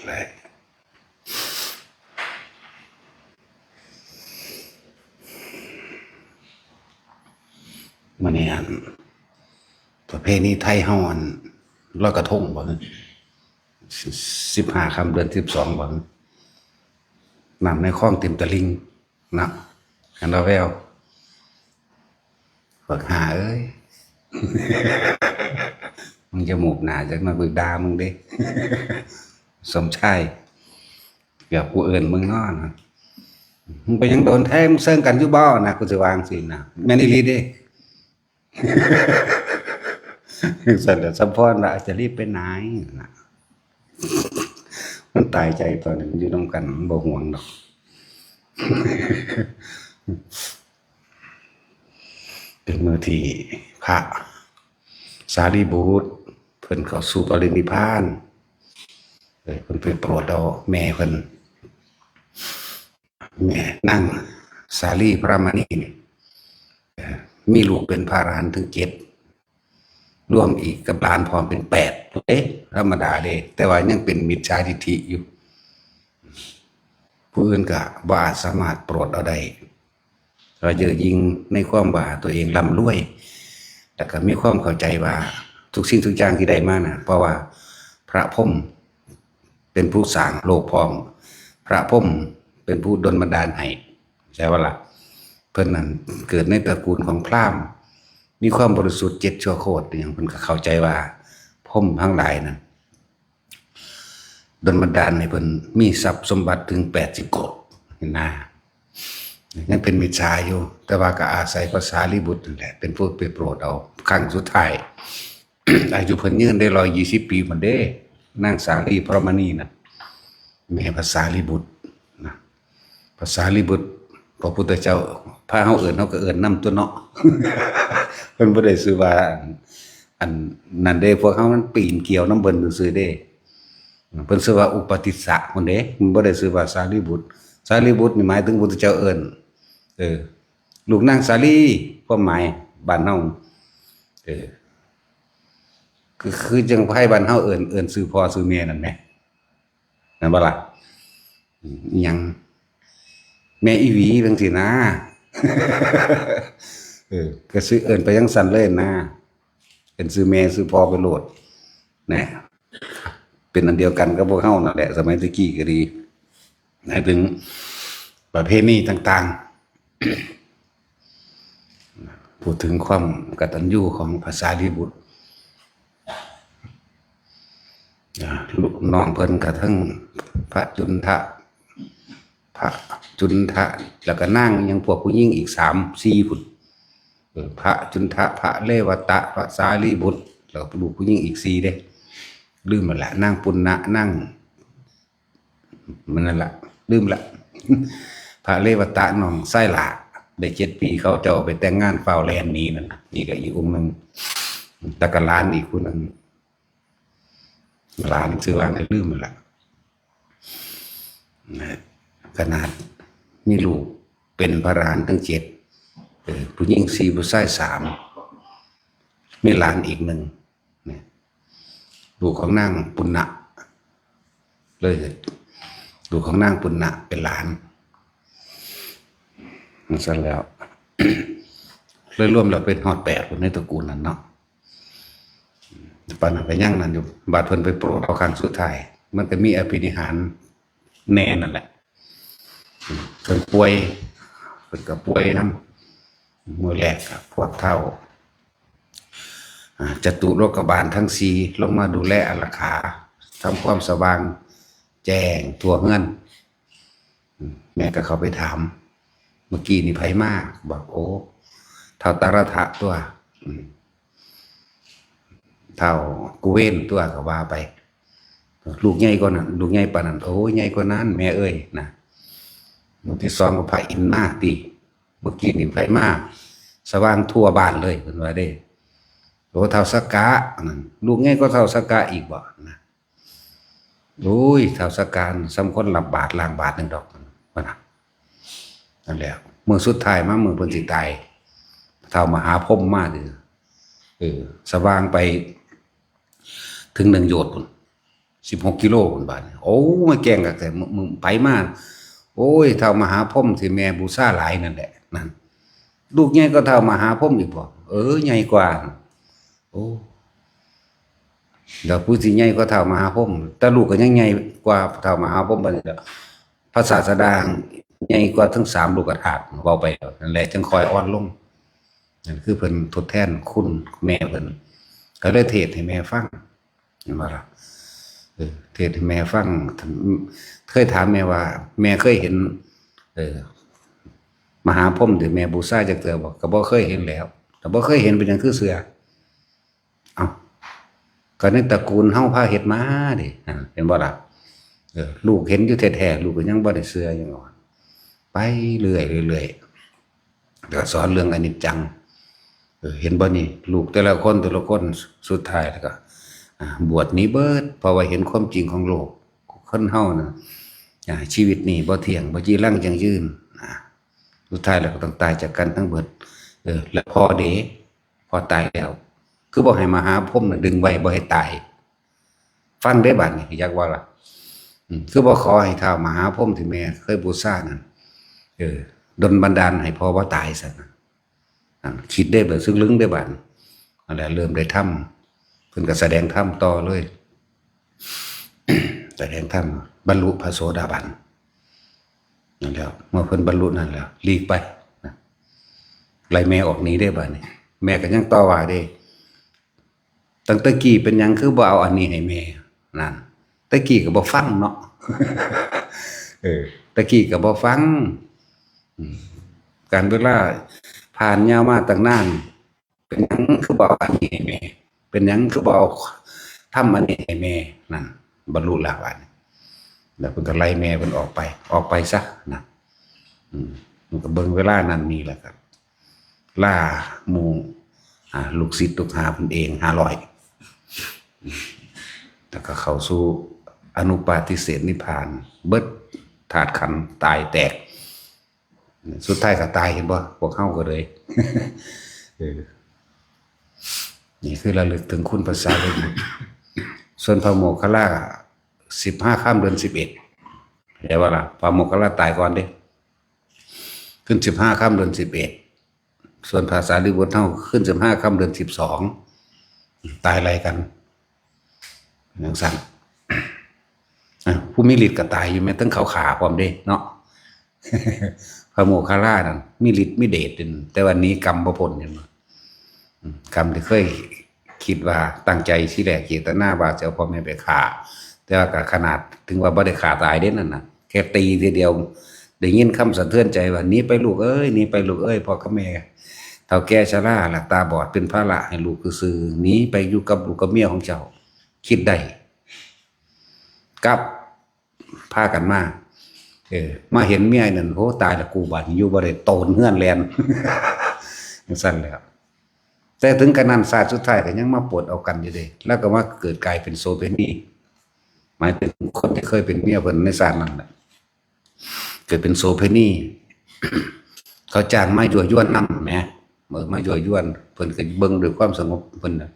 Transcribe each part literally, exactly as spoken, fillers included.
เลย มื้อนี้อัน ประเพณีไทยเฮาอันลอยกระทงบ่ สิบห้าค่ำเดือนสิบสองบ่ น้ำในคลองเต็มตะลิ่งนะ หันเราแวว บักห่าเอ้ย มึงจะหมูกหนาจักหน่อย กูด่ามึงเด้ สมชาย เกือบกูเอิ้นมึงเนาะนะ มึงไปยังโดนแท้ มึงเซิงกันอยู่บ่นะ กูสิว่าจั่งซี้นะ แม่นอีหลีเด้ ซั่นแหละ สมพรว่า จะรีบไปไหนนะ มันตายใจตอนนี้ มันอยู่นำกัน มันบ่ห่วงดอก เป็นมื้อที่พระสารีบุตรเพิ่นเข้าสู่ปรินิพพาน เออ เพิ่นไปโปรดเอาแม่เพิ่น แม่นางสาลีพระมณีนี่ เอ่อ มีลูกเป็นพระอรหันต์ถึงเจ็ด รวมอีกกับหลานพร้อมเป็นแปด เอ๊ะ ธรรมดาเด้ แต่ว่ายังเป็นมิจฉาทิฏฐิอยู่ ผู้อื่นก็บ่อาจสามารถโปรดเอาได้ โดยเฉพาะยิ่งในความว่าตัวเองร่ำรวย แล้วก็มีความเข้าใจว่าทุกสิ่งทุกอย่างที่ได้มาน่ะ เพราะว่าพระพรหมเป็นผู้สร้างโลกพร้อม พระพรหมเป็นผู้ดลบันดาลให้ ใช่ปะล่ะ เพิ่นนั่นเกิดในตระกูลของพราหมณ์ มีความบริสุทธิ์เจ็ดชั่วโคตรอหย่าง เพิ่นก็เข้าใจว่าพรหมทั้งหลายนั่น ดลบันดาลให้เพิ่นมีทรัพย์สมบัติถึงแปดสิบโกฏ เห็นนะ ยังเป็นมิจฉาอยู่ แต่ว่าก็อาศัยพระสารีบุตรนั่นแหละ เป็นผู้ไปโปรดเอาครั้งสุดท้าย อายุเพิ่นยืนได้ร้อยยี่สิบปีพุ้นเด้ นางสาลีพระมณีน่ะ แม่พระสารีบุตรนะ พระสารีบุตร พระพุทธเจ้า พาเฮาเอิ้น เฮาก็เอิ้นนำตั๊วเนาะ เพิ่นบ่ได้ชื่อว่า อันนั้นเด้ พวกเฮามันปีนเกี่ยวนำเพิ่นซื่อๆเด้ เพิ่นชื่อว่าอุปติสสะพุ้นเด้ มันบ่ได้ชื่อว่าสารีบุตร สารีบุตรนี่หมายถึงพุทธเจ้าเอิ้น เออ ลูกนางสาลี ความหมายบ้านเฮา เออ คือ คือจั่งไทบ้านเฮาเอิ้น เอิ้นชื่อพ่อชื่อแม่นั่นแหม แม่นบ่ล่ะ อิหยัง แม่อีหวีจั่งซี้นะ เออ ก็ชื่อเอิ้นไปจั่งซั้นเลยนะ เป็นชื่อแม่ชื่อพ่อไปโลด แหน่ เป็นอันเดียวกันกับพวกเฮานั่นแหละ สมัยตะกี้ก็ดี หมายถึงประเพณีต่างๆ พูดถึงความกตัญญูของพระสารีบุตร อ่า ลูกน้องเพิ่นกะทั้งพระจุนทะ พระจุนทะ แล้วก็นางยังพวกผู้หญิงอีกสามสี่พุ้น เออ พระจุนทะ พระเรวตะ พระสารีบุตร แล้วก็ลูกผู้หญิงอีกสี่เด้ ลืมไปละ นางปุณณะ นาง มันนั่นละ ลืมละ พระเรวตะน้องชายหล้า ได้เจ็ดปี เขาเจ้าเอาไปแต่งงาน ฟ้าวแล่นหนีนั่นน่ะ นี่ก็อีกองค์หนึ่ง แล้วก็หลานอีกผู้หนึ่ง หลานชื่อว่าอะไรลืมไปละ นะ ขนาดมีลูกเป็นพระอรหันต์ทั้งเจ็ด เออ ผู้หญิงสี่ ผู้ชายสาม มีหลานอีกหนึ่ง เนี่ย ลูกของนางปุณณะ เลย ลูกของนางปุณณะเป็นหลาน นั่นซะแล้ว เลยรวมแล้วเป็นฮอดแปดคนในตระกูลนั้นเนาะ ปานนั้นก็ยังนั่นอยู่ บาดเพิ่นไปโปรดเอาครั้งสุดท้าย มันก็มีอภินิหารแน่นั่นแหละ เพิ่นป่วย เพิ่นก็ป่วยนำ มื้อแรกก็พวกเฒ่า อ่า จตุโลกบาลทั้งสี่ลงมาดูแลอารักขา ทำความสว่างแจ้งทั่วเฮือน อืม แม่ก็เข้าไปถาม เมื่อกี้นี่ไผมา บอก โอ้ เฒ่าตาระทะตั๊ว อืม เฒ่ากุเวนตั๊วก็ว่าไป ลูกใหญ่กว่านั้น ลูกใหญ่ปานนั้น โอ้ย ใหญ่กว่านั้น แม่เอ้ย นะ ลูกที่สองก็พระอินทร์มาติ เมื่อกี้นี่ไผมา สว่างทั่วบ้านเลย เพิ่นว่าเด้ โอ้ เฒ่าสักกะ นั่น ลูกใหญ่กว่าเฒ่าสักกะอีกบ่ นะ โอ้ย เฒ่าสักกะส่ำคนรับบาตรล้างบาตรหนึ่งดอก ว่านะ นั่นแหละ มื้อสุดท้ายมา มื้อเพิ่นสิตาย เฒ่ามหาพรหมมาเด้อ เออ สว่างไปถึงหนึ่งโยชน์พุ้น สิบหกกิโลพุ้นบาดนี้ โอ้ มาแกล้งคักแท้ มื้อ มื้อไปมา โอ้ย ท้าวมหาพรหมที่แม่บูชาหลายนั่นแหละ นั่น ลูกใหญ่กว่าท้าวมหาพรหมอีกบ่ เออ ใหญ่กว่า โอ้ แล้วผู้สิใหญ่กว่าท้าวมหาพรหม แต่ลูกก็ยังใหญ่กว่าท้าวมหาพรหมบัดนี้ล่ะ พระศาสดาใหญ่กว่าทั้งสามโลกธาตุ เว้าไปแล้ว นั่นแหละ จั่งค่อยอ่อนลง นั่นคือเพิ่นทดแทนคุณแม่เพิ่น ก็เลยเทศน์ให้แม่ฟัง เห็นบ่ล่ะ เออ เทศน์ให้แม่ฟัง เคยถามแม่ว่า แม่เคยเห็น เออ มหาพรหมที่แม่บูชาจักเทื่อบ่ ก็บ่เคยเห็นแหล้ว แต่บ่เคยเห็นเป็นหยังคือเชื่อ เอ้า ก็ในตระกูลเฮาพาเฮ็ดมาเด้ อ่า เห็นบ่ล่ะ เออ ลูกเห็นอยู่แท้ๆ ลูกก็ยังบ่ได้เชื่อหยังว่า ไปเรื่อยๆ เดี๋ยวสอนเรื่องอนิจจัง เออ เห็นบ่นี่ ลูกแต่ละคนแต่ละคน สุดท้ายแล้วก็ อ่า บวชหนีเบิด เพราะว่าเห็นความจริงของโลก คนเฮานะ อ่า ชีวิตนี่บ่เที่ยง บ่จีรังยั่งยืน อ่า สุดท้ายแล้วก็ต้องตายจากกันทั้งเบิด เออ แล้วพ่อเด้ พ่อตายแล้ว คือบ่ให้มหาพรหมน่ะดึงไว้บ่ให้ตาย ฟังได้บาดนี้ อยากว่าล่ะ อืม คือบ่ขอให้ท้าวมหาพรหมที่แม่เคยบูชานั่น เออ ดลบันดาลให้พ่อบ่ตายซะนะ อ่า คิดได้แบบซึ่งลึงได้บาดนี้ นั่นแหละ เริ่มได้ธรรม เพิ่นก็แสดงธรรมต่อเลย แสดงธรรม บรรลุพระโสดาบัน นั่นแหละ เมื่อเพิ่นบรรลุนั่นแล้ว หลีกไปนะ ไล่แม่ออกหนีได้บาดนี้ แม่ก็ยังต่อว่าเด้ ตั้งแต่กี้เป็นหยังคือบ่เอาอันนี้ให้แม่ นั่น แต่กี้ก็บ่ฟังเนาะ เออ แต่กี้ก็บ่ฟัง อืม กาลเวลาผ่านยาวมาตั้งนาน เป็นหยังคือบ่เอาอันนี้ให้แม่ เป็นหยังคือบ่เอาธรรมอันนี้ให้แม่ นั่น บรรลุแล้วบาดนี้ แล้วเพิ่นก็ไล่แม่เพิ่นออกไป ออกไปซะนะ อืม มันก็เบิ่งเวลานั้นนี่แหละครับ ล่าหมู่ อ่า ลูกศิษย์ลูกหาเพิ่นเอง ห้าร้อย แล้วก็เข้าสู่อนุปาทิเสสนิพพาน เบิดธาตุขันธ์ตายแตก สุดท้ายก็ตาย เห็นบ่ พวกเฮาก็เลย เออ นี่คือระลึกถึงคุณพระสารีบุตร ส่วนพระโมคคัลลา สิบห้าค่ำเดือนสิบเอ็ด เห็นบ่ล่ะ พระโมคคัลลาตายก่อนเด้ ขึ้นสิบห้าค่ำเดือนสิบเอ็ด ส่วนพระสารีบุตรเฮาขึ้นสิบห้าค่ำเดือนสิบสอง ตายไล่กัน จั่งซั้น อ่ะ ผู้มีฤทธิ์ก็ตายอยู่แม้ ทั้งเขาฆ่าพร้อมเด้เนาะ พระโมคคัลลานั่น มีฤทธิ์มีเดชอยู่ แต่ว่าหนีกรรมบ่พ้น เห็นบ่ อืม กรรมที่เคยคิดว่าตั้งใจทีแรกเจตนาว่าจะเอาพ่อแม่ไปฆ่า แต่ว่าก็ขนาดถึงว่าบ่ได้ฆ่าตายเด้นั่นน่ะ แค่ตีทีเดียว ได้ยินคำสะเทือนใจว่า "หนีไปลูกเอ้ย หนีไปลูกเอ้ย พ่อกับแม่เฒ่าแก่ชราละ ตาบอดเป็นภาระให้ลูกซื่อๆ หนีไปอยู่กับลูกกับเมียของเจ้า" คิดได้ กลับพากันมา เออ มาเห็นเมียนั่น "โห ตายละกู บาดนี้อยู่บ่ได้ โตนเฮือนแล่น" จั่งซั้นแหละ แต่ถึงกะนั้นชาติสุดท้ายก็ยังมาปลดเอากันอยู่เด้ แล้วก็มาเกิดกลายเป็นโสเภณี หมายถึงคนที่เคยเป็นเมียเพิ่นในชาตินั้นน่ะ เกิดเป็นโสเภณี เขาจ้างมายั่วยวนนำแหม เออ มายั่วยวน เพิ่นก็เบิ่งด้วยความสงบเพิ่นน่ะ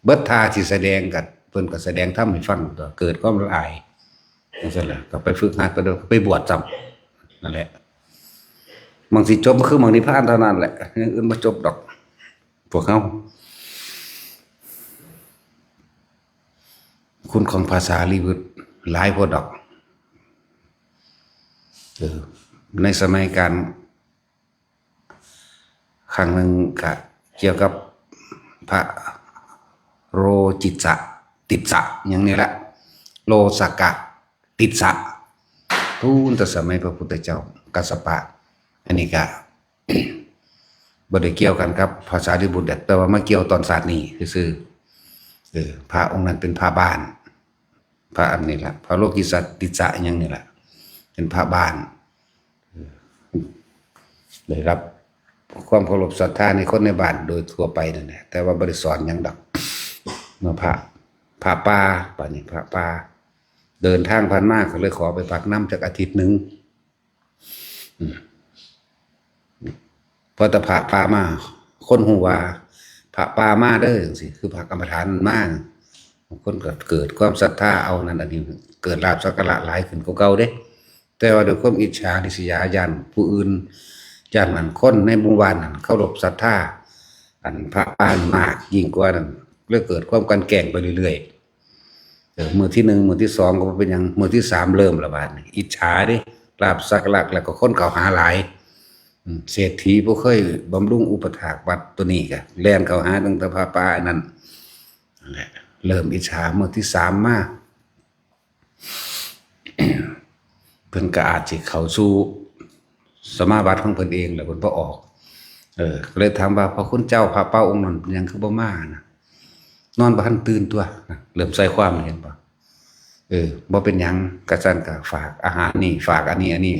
เบิดท่าที่แสดงก็ เพิ่นก็แสดงธรรมให้ฟังตั๊ว เกิดความละอาย จั่งซั้นแหละ ก็ไปฝึกหัด ไปเด้อ ไปบวชซ้ำ นั่นแหละ หม่องสิจบก็คือหม่องนิพพานเท่านั้นแหละ อย่างอื่นบ่จบดอก พวกเฮา คุณของพระสารีบุตรหลายโพดดอก เออ ในสมัยการ ครั้งหนึ่งก็เกี่ยวกับพระโรจิตสะ ติสสะ หยังนี่แหละ โรสกะ ติสสะ พู้นแต่สมัยพระพุทธเจ้า กัสสปะ อันนี้ก็ บ่ได้เกี่ยวกันกับพระสารีบุตรดอก แต่ว่ามาเกี่ยวตอนชาตินี้ซื่อๆ เออ พระองค์นั้นเป็นพระบ้าน พระอันนี้ล่ะ พระโลกิสะ ติสสะ หยังนี่ล่ะ เป็นพระบ้าน เออ ได้รับความเคารพศรัทธาในคนในบ้านโดยทั่วไปนั่นแหละ แต่ว่าบ่ได้สอนหยังดอก เนาะ พระ พระป่า บาดนี้พระป่า เดินทางผ่านมาก็เลยขอไปพักนำจักอาทิตย์หนึ่ง อืม พอแต่พระป่ามา คนฮู้ว่าพระป่ามาเด้อ จั่งซี้ คือพระกรรมฐานมา คนก็เกิดความศรัทธาเอานั่นอันนี้ เกิดลาภสักการะหลายขึ้นกว่าเก่าเด้ แต่ว่าด้วยความอิจฉาริษยา ย้านผู้อื่น ย้านนั่นคนในหมู่บ้านนั่นเคารพศรัทธา อันพระปานมากยิ่งกว่านั้น เลยเกิดความกลั่นแกล้งไปเรื่อยๆ เออ มื้อที่หนึ่ง มื้อที่สองก็บ่เป็นหยัง มื้อที่สามเริ่มละบาดนี้ อิจฉาเด้ ลาภสักการะ แล้วก็คนเข้าหาหลาย อืม เศรษฐีผู้เคยบำรุงอุปถากวัดตัวนี้ก็แล่นเข้าหาตั้งแต่พระป่าอันนั้น นั่นแหละ เริ่มอิจฉามื้อที่สามมา เพิ่นก็อาจสิเข้าสู่สมาบัติของเพิ่นเองแหละ เพิ่นบ่ออก เออ ก็เลยถามว่า "พระคุณเจ้า พระป่าองค์นั้นเป็นหยังคือบ่มานะ นอนบ่ทันตื่นตัว" นะ เริ่มใส่ความ เห็นบ่ เออ บ่เป็นหยัง กะซั้นก็ฝากอาหารนี่ ฝากอันนี้ อันนี้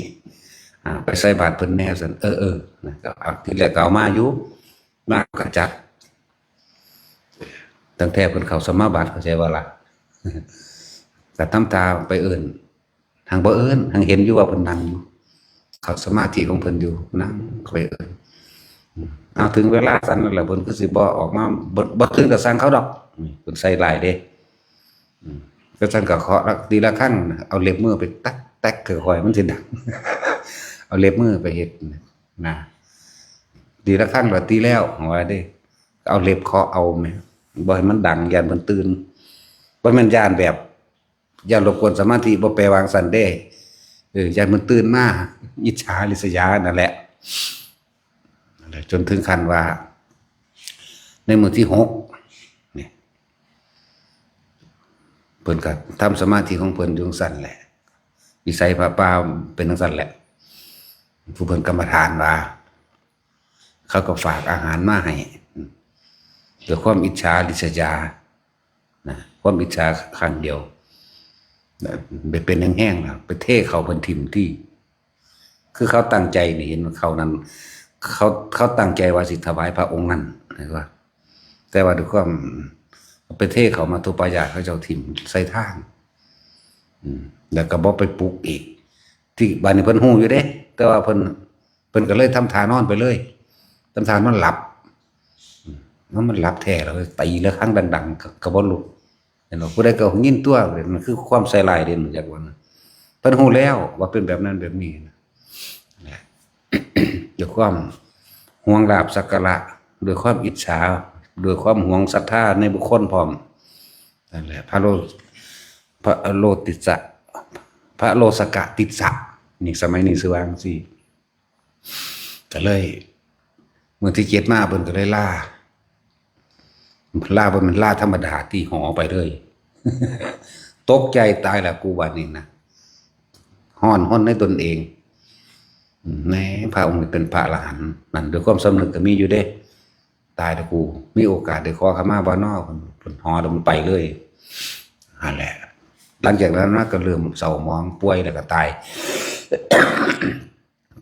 อ่า ไปใส่บาตรเพิ่นแหน่ ซั่น เออ เออ นะ ก็เอา ทีแรกก็เอามาอยู่ มาก็จัด ตั้งแต่เพิ่นเข้าสมาบัติ เข้าใจบ่ล่ะ ก็ทำท่าไปเอิ้น หั้งบ่เอิ้น หั้งเห็นอยู่ว่าเพิ่นนั่งอยู่ เข้าสมาธิของเพิ่นอยู่ นั่งไปเอิ้น อืม เอา ถึงเวลาสันนั่นแหละ เพิ่นคือสิบ่ออกมา บ่ บ่ถึงกับสั่งเขาดอก นี่ เพิ่นใส่ร้ายเด้ อืม ก็สั่งก็เคาะละ ตีละครั้งนะ เอาเล็บมือไปแต๊กแต๊กคือคอยมันสิดัง เอาเล็บมือไปเฮ็ดนะ ตีละครั้งละตีแล้ว ว่าเด้ เอาเล็บเคาะเอาแหม บ่ให้มันดัง ย้านเพิ่นตื่น บ่แม่นย้านแบบ ย้านรบกวนสมาธิ บ่แปลว่าจั่งซั้นเด้ เออ ย้านเพิ่นตื่นมา อิจฉาริษยานั่นแหละ นั่นแหละ จนถึงขั้นว่า ในมื้อที่หก นี่ เพิ่นก็ทำสมาธิของเพิ่นอยู่จั่งซั้นแหละ วิสัยพระป่าเป็นจั่งซั้นแหละ ผู้เพิ่นกรรมฐานว่า เขาก็ฝากอาหารมาให้ ด้วยความอิจฉาริษยา นะ ความอิจฉาครั้งเดียว นะ ไปเป็นแห้งๆ นะ ไปเทเข้าเพิ่นถิ่มที่ คือเขาตั้งใจนี่ เห็นเขานั้น เขา เขาตั้งใจว่าสิถวายพระองค์นั้น เห็นบ่ แต่ว่าด้วยความไปเทเข้ามัทธุปายาต เขาเจ้าถิ่มใส่ทาง อืม แล้วก็บ่ไปปลุกอีก ที่บ้านนี้เพิ่นฮู้อยู่เด้ แต่ว่าเพิ่น เพิ่นก็เลยทำท่านอนไปเลย ทำท่านอนหลับ อืม แล้วมันหลับแท้ แล้วตีระฆังดังๆ ก็ ก็บ่ลุก เห็นบ่ ผู้ใดก็ยินตัว มันคือความใส่ร้ายเด่น อยากว่านะ เพิ่นฮู้แล้วว่าเป็นแบบนั้นแบบนี้นะ นะ ด้วยความหวงลาภสักการะ ด้วยความอิจฉา ด้วยความหวงศรัทธาในบุคคลพร้อม นั่นแหละ พระโล พระโลติสสะ พระโลสกะติสสะ นี่ สมัยนี้ชื่อว่าจั่งซี้ ก็เลย มื้อที่เจ็ดมาเพิ่นก็เลยลา ลาบ่แม่นลาธรรมดา ตีหอไปเลย ตกใจตายละกู บัดนี้นะ ฮ้อนฮนในตนเอง อืม แหม พระองค์นี้เป็นพระอรหันต์นั่น ด้วยความสำนึกก็มีอยู่เด้ ตายละกู มีโอกาสได้ขอขมาบ่น้อ เพิ่น เพิ่นหอแล้วมันไปเลย นั่นแหละ หลังจากนั้นมาก็เริ่มเศร้าหมอง ป่วยแล้วก็ตาย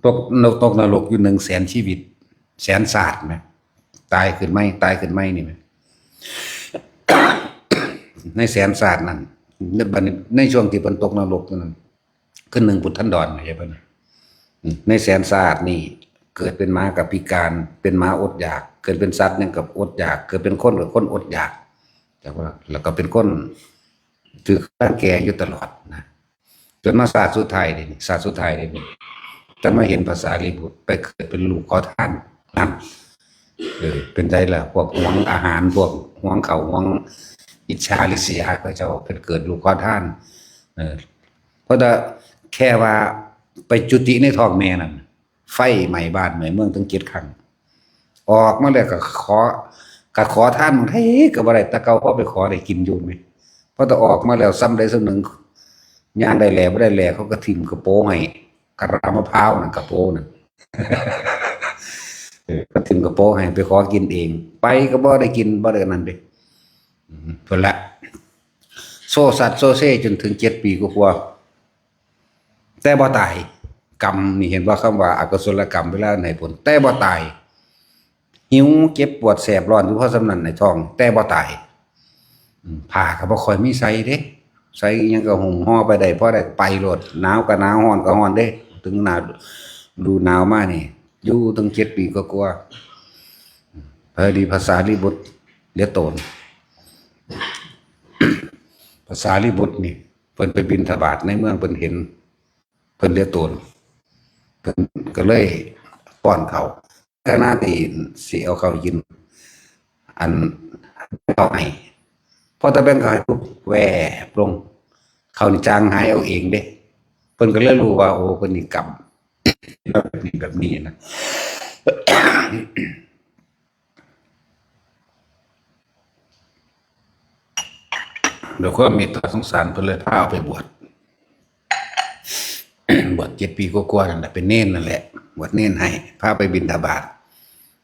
ตกนรก ตกนรกอยู่หนึ่งแสนชีวิต แสนชาตินะ ตายขึ้นใหม่ ตายขึ้นใหม่นี่นะ ในแสนชาตินั่น ในบัดนี้ ในช่วงที่เพิ่นตกนรกนั่น คือหนึ่งปุตทันดร เข้าใจบ่นะ อืม ในแสนชาตินี่ เกิดเป็นหมาก็พิการ เป็นหมาอดอยาก เกิดเป็นสัตว์หยังก็อดอยาก เกิดเป็นคนก็คนอดอยาก แต่ว่า แล้วก็เป็นคนถูกรังแกอยู่ตลอดนะ จนมาชาติสุดท้ายนี่ ชาติสุดท้ายนี่ จั่งมาเห็นพระสารีบุตรไปเกิดเป็นลูกขอทานนั่น เออ เป็นไงล่ะ พวกหวงอาหาร พวกหวงข้าวหวงอิจฉาริษยา เขาเจ้าเป็นเกิดลูกขอทาน เออ เพราะแต่แค่ว่าไปจุติในท้องแม่นั่น ไฟไหม้บ้านไหม้เมืองถึงเจ็ดครั้ง ออกมาแล้วก็ขอ ก็ขอทานบางทีก็บ่ได้ แต่เก่าพอไปขอได้กินอยู่แหม พอแต่ออกมาแล้วส่ำใดส่ำหนึ่ง ย่างได้แหล่บ่ได้แหล่ เขาก็ถิ่มกระโปรงให้ กะลามะพร้าวนั่น กระโปรงนั่น เออ ก็ถิ่มกระโปรงให้ ไปขอกินเอง ไปก็บ่ได้กิน บ่ได้นั่นเด้ อืม เพิ่นละ โซซัดโซเซจนถึงเจ็ดปีกว่าๆ แต่บ่ตาย กรรมนี่ เห็นบ่ คำว่าอกุศลกรรมเวลาไหนผล แต่บ่ตาย หิว เจ็บปวดแสบร้อนอยู่พอส่ำนั้นในท้อง แต่บ่ตาย อืม ผ้าก็บ่ค่อยมีใส่เด้ ใส่อิหยังก็หุ้มห่อไปได้ พอได้ไปโลด หนาวก็หนาว ร้อนก็ร้อนเด้ ถึงหนาว ฤดูหนาวมานี่ อยู่ตั้งเจ็ดปีกว่าๆ พอดีพระสารีบุตรเหลือโตน ภาษาลีบุตรนี่ เพิ่นไปบิณฑบาตในเมือง เพิ่นเห็น เพิ่นเหลือโตน เพิ่นก็เลยป้อนข้าว ขณะที่สิเอาข้าวกิน อัน เขาให้ พอตะแบงเขาให้ปุ๊บ แวบลง เขานี่จางหายเอาเองเด้ เพิ่นก็เลยรู้ว่า โอ้ เพิ่นนี่กรรมแบบนี้แบบนี้นะ ด้วยความเมตตาสงสาร เพิ่นเลยพาเอาไปบวช บวชเจ็ดปีกว่าๆนั่นแหละ เป็นเณรนั่นแหละ บวชเณรให้ พาไปบิณฑบาต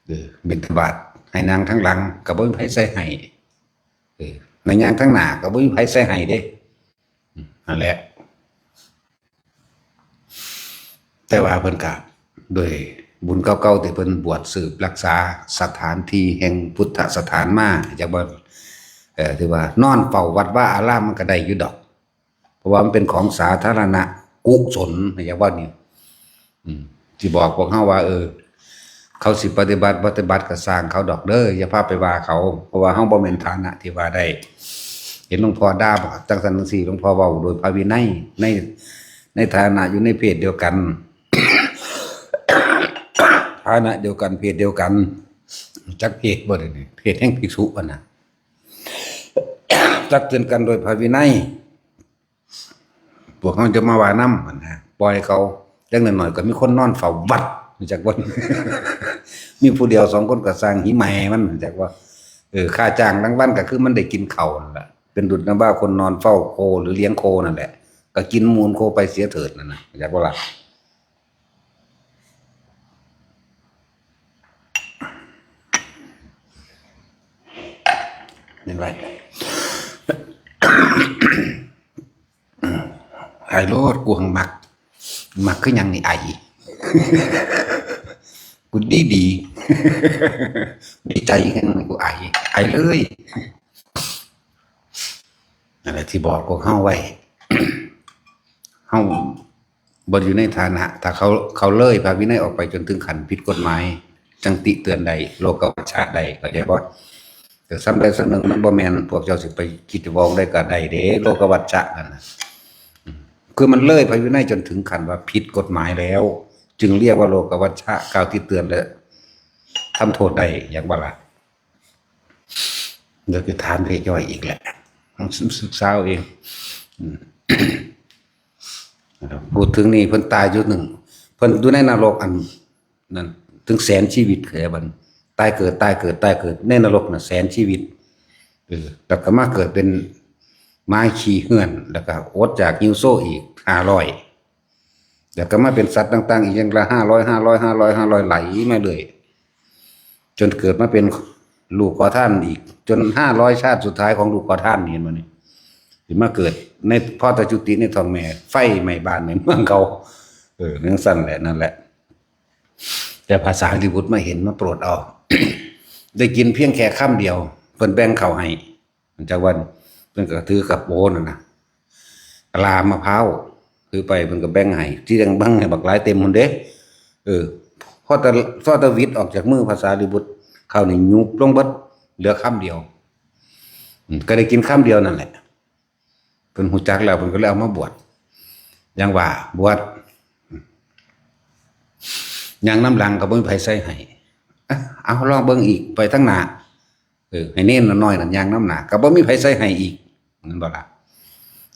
เออ บิณฑบาต ให้นั่งทางหลัง ก็บ่มีไผใส่ให้ เออ ในย่างทางหน้า ก็บ่มีไผใส่ให้เด้ อืม นั่นแหละ แต่ว่าเพิ่นก็ด้วยบุญเก่าๆที่เพิ่นบวชสืบรักษาสถานที่แห่งพุทธสถานมา จักว่า เอ่อ ที่ว่านอนเฝ้าวัดวาอารามมันก็ได้อยู่ดอก เพราะว่ามันเป็นของสาธารณะกุศล จักว่านี่ อืม ที่บอกพวกเฮาว่า เออ เขาสิปฏิบัติ ปฏิบัติก็ซ่างเขาดอกเด้อ อย่าพาไปว่าเขา เพราะว่าเฮาบ่แม่นฐานะที่ว่าได้ เห็นหลวงพ่อด่าบ่ จังซั่นจังซี่ หลวงพ่อเว้าโดยพระวินัย ใน ในฐานะอยู่ในเพศเดียวกัน ฐานะเดียวกัน เพศเดียวกัน จักเพศบ่เดี๋ยวนี้ เพศแห่งภิกษุหั่นน่ะ ตักเตือนกันโดยพระวินัย พวกเขาจะมาว่านำหั่นนะ ปล่อยเขา จักหน่อยๆก็มีคนนอนเฝ้าวัด จักว่า มีผู้เดียวสองคนก็ซ่างหิแม่มัน จักว่า เออ ค่าจ้างรางวัลก็คือมันได้กินข้าวนั่นแหละ เป็นดุจดังว่าคนนอนเฝ้าโคหรือเลี้ยงโคนั่นแหละ ก็กินมูลโคไปเสียเถิดนั่นนะ จักว่าล่ะ เห็นไหม ไอ้โลด กูหังมัก มักคือหยังนี่ ไอ กูดีดี ดีใจกัน กูไอ ไอเลย นั่นแหละที่บอกพวกเฮาไว้ เฮาบ่อยู่ในฐานะ ถ้าเขา เขาเลยพระวินัยออกไปจนถึงขั้นผิดกฎหมาย จังติเตือนได้ โลกวัชชะได้ เข้าใจบ่ แต่ซ้ำใดซ้ำหนึ่งมันบ่แม่น พวกเจ้าสิไปคิดจะบอกได้ก็ได้เด้ โลกวัชชะนั่นน่ะ อืม คือมันเลยพระวินัยจนถึงขั้นว่าผิดกฎหมายแล้ว จึงเรียกว่าโลกวัชชะ กล่าวติเตือนและทำโทษได้ อยากว่าล่ะ เดี๋ยวจะถามเด็กย่อยอีกแหละ ต้องศึกษาเอาเอง อืม พูดถึงนี่เพิ่นตายอยู่หนึ่ง เพิ่นอยู่ในนรกอันนั้น ถึงแสนชีวิต เข้าใจบ่ ตายเกิด ตายเกิด ตายเกิด ในนรกน่ะแสนชีวิต เออ แล้วก็มาเกิดเป็นหมาขี้เฮือน แล้วก็อดอยากหิวโซอีกห้าร้อย แล้วก็มาเป็นสัตว์ต่างๆ อีกอย่างละห้าร้อย ห้าร้อย ห้าร้อย ห้าร้อย ไหลมาเรื่อย จนเกิดมาเป็นลูกขอทานอีก จนห้าร้อยชาติสุดท้ายของลูกขอทานนี่ เห็นบ่นี่ สิมาเกิดใน พอตจุติในท้องแม่ ไฟไหม้บ้านไหม้เมืองเขา เออ จังซั่นแหละ นั่นแหละ แต่พระสารีบุตรมาเห็น มาโปรดเอา ได้กินเพียงแค่คำเดียว เพิ่นแบ่งข้าวให้ จักว่า เพิ่นก็ถือกับโอนั่นน่ะ กะลามะพร้าว ถือไป เพิ่นก็แบ่งให้ ที่แบ่งให้บักหลายเต็มพุ้นเด้ เออ พอแต่ พอแต่หวิดออกจากมือพระสารีบุตร ข้าวนี่ยุบลงเบิด เหลือคำเดียว อืม ก็ได้กินคำเดียวนั่นแหละ เพิ่นฮู้จักแล้ว เพิ่นก็เลยเอามาบวช อย่างว่า บวช ย่างนำหลังก็บ่มีไผใส่ให้ อ่ะ เอาลองเบิ่งอีก ไปทางหน้า เออ ให้เณรน้อยนั่นย่างนำหน้า ก็บ่มีไผใส่ให้อีก แม่นบ่ล่ะ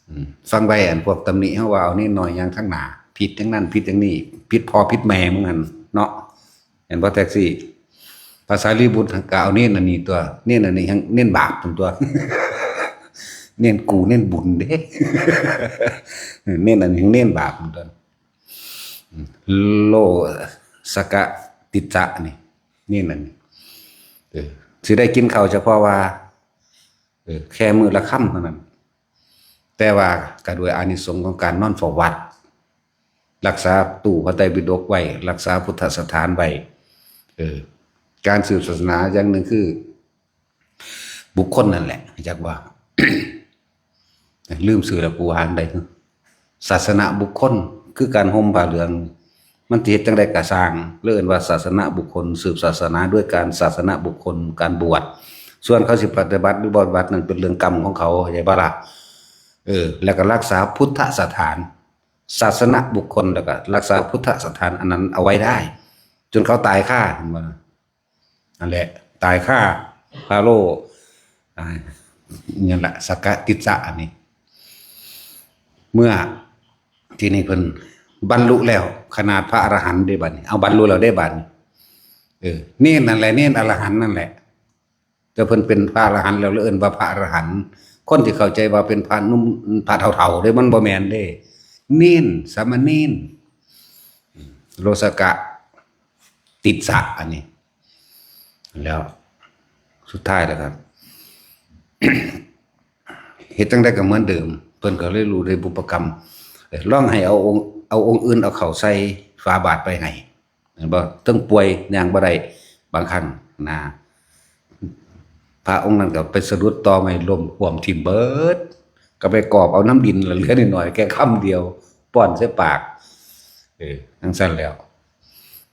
อืม ฟังไว้ อันพวกตำหนิเฮาว่าเอาเณรน้อยย่างทางหน้า ผิดจังนั้น ผิดจังนี้ ผิดพ่อผิดแม่มึงหั่นเนาะ เห็นบ่ แท็กซี่ พระสารีบุตรก็เอาเณรอันนี้ตัว เณรอันนี้แฮ่งเณรบาปพุ้นตัว เณรกูเณรบุญเด้ เณรอันนี้แฮ่งเณรบาปพุ้นตัว โลสกะติจจะนี่ เณรอันนี้ เออ สิได้กินข้าวเฉพาะว่า เออ แค่มื้อละคำเท่านั้น แต่ว่าก็ด้วยอานิสงส์ของการนอนเฝ้าวัด รักษาตู้พระไตรปิฎกไว้ รักษาพุทธสถานไว้ เออ การสืบศาสนาอย่างหนึ่งคือ บุคคลนั่นแหละ จักว่า ลืมชื่อแล้ว กูว่าอันใด ศาสนบุคคล คือการห่มผ้าเหลือง มันสิเฮ็ดจั่งใดก็ซ่าง เรียกว่าศาสนบุคคล สืบศาสนาด้วยการศาสนบุคคล การบวช ส่วนเขาสิปฏิบัติหรือบ่ปฏิบัตินั่นเป็นเรื่องกรรมของเขา เข้าใจบ่ล่ะ เออ แล้วก็รักษาพุทธสถาน ศาสนบุคคล แล้วก็รักษาพุทธสถานอันนั้นเอาไว้ได้ จนเขาตายคา เห็นบ่นะ นั่นแหละ ตายคา พาโล อ่า นั่นแหละ สักกะติสสะอันนี้ เมื่อ ที่นี่เพิ่นบรรลุแล้ว ขนาดพระอรหันต์ได้บัดนี้ เอาบรรลุแล้วได้บัดนี้ เออ เณรนั่นแหละ เณรอรหันต์นั่นแหละ แต่เพิ่นเป็นพระอรหันต์แล้วเลยเอิ้นว่าพระอรหันต์ คนที่เข้าใจว่าเป็นพระหนุ่ม พระเฒ่าๆเด้ มันบ่แม่นเด้ เณร สามเณร โลสกะ ติสสะ อันนี้ แล้ว สุดท้ายแล้วครับ เฮ็ดจั่งใดก็เหมือนเดิม เพิ่นก็เลยรู้ได้บุพกรรม เอ้ย ลองให้เอาองค์ เอาองค์อื่นเอาเข้าใส่ฝาบาตรไปให้ เห็นบ่ เทิงป่วย ย่างบ่ได้ บางครั้งนะ พระองค์นั้นก็ไปสะดุดตอไม้ล้มขว้มทิ่มเบิด ก็ไปกอบเอาน้ำดินเหลือนิดหน่อย แค่คำเดียว ป้อนใส่ปาก เออ จั่งซั้นแล้ว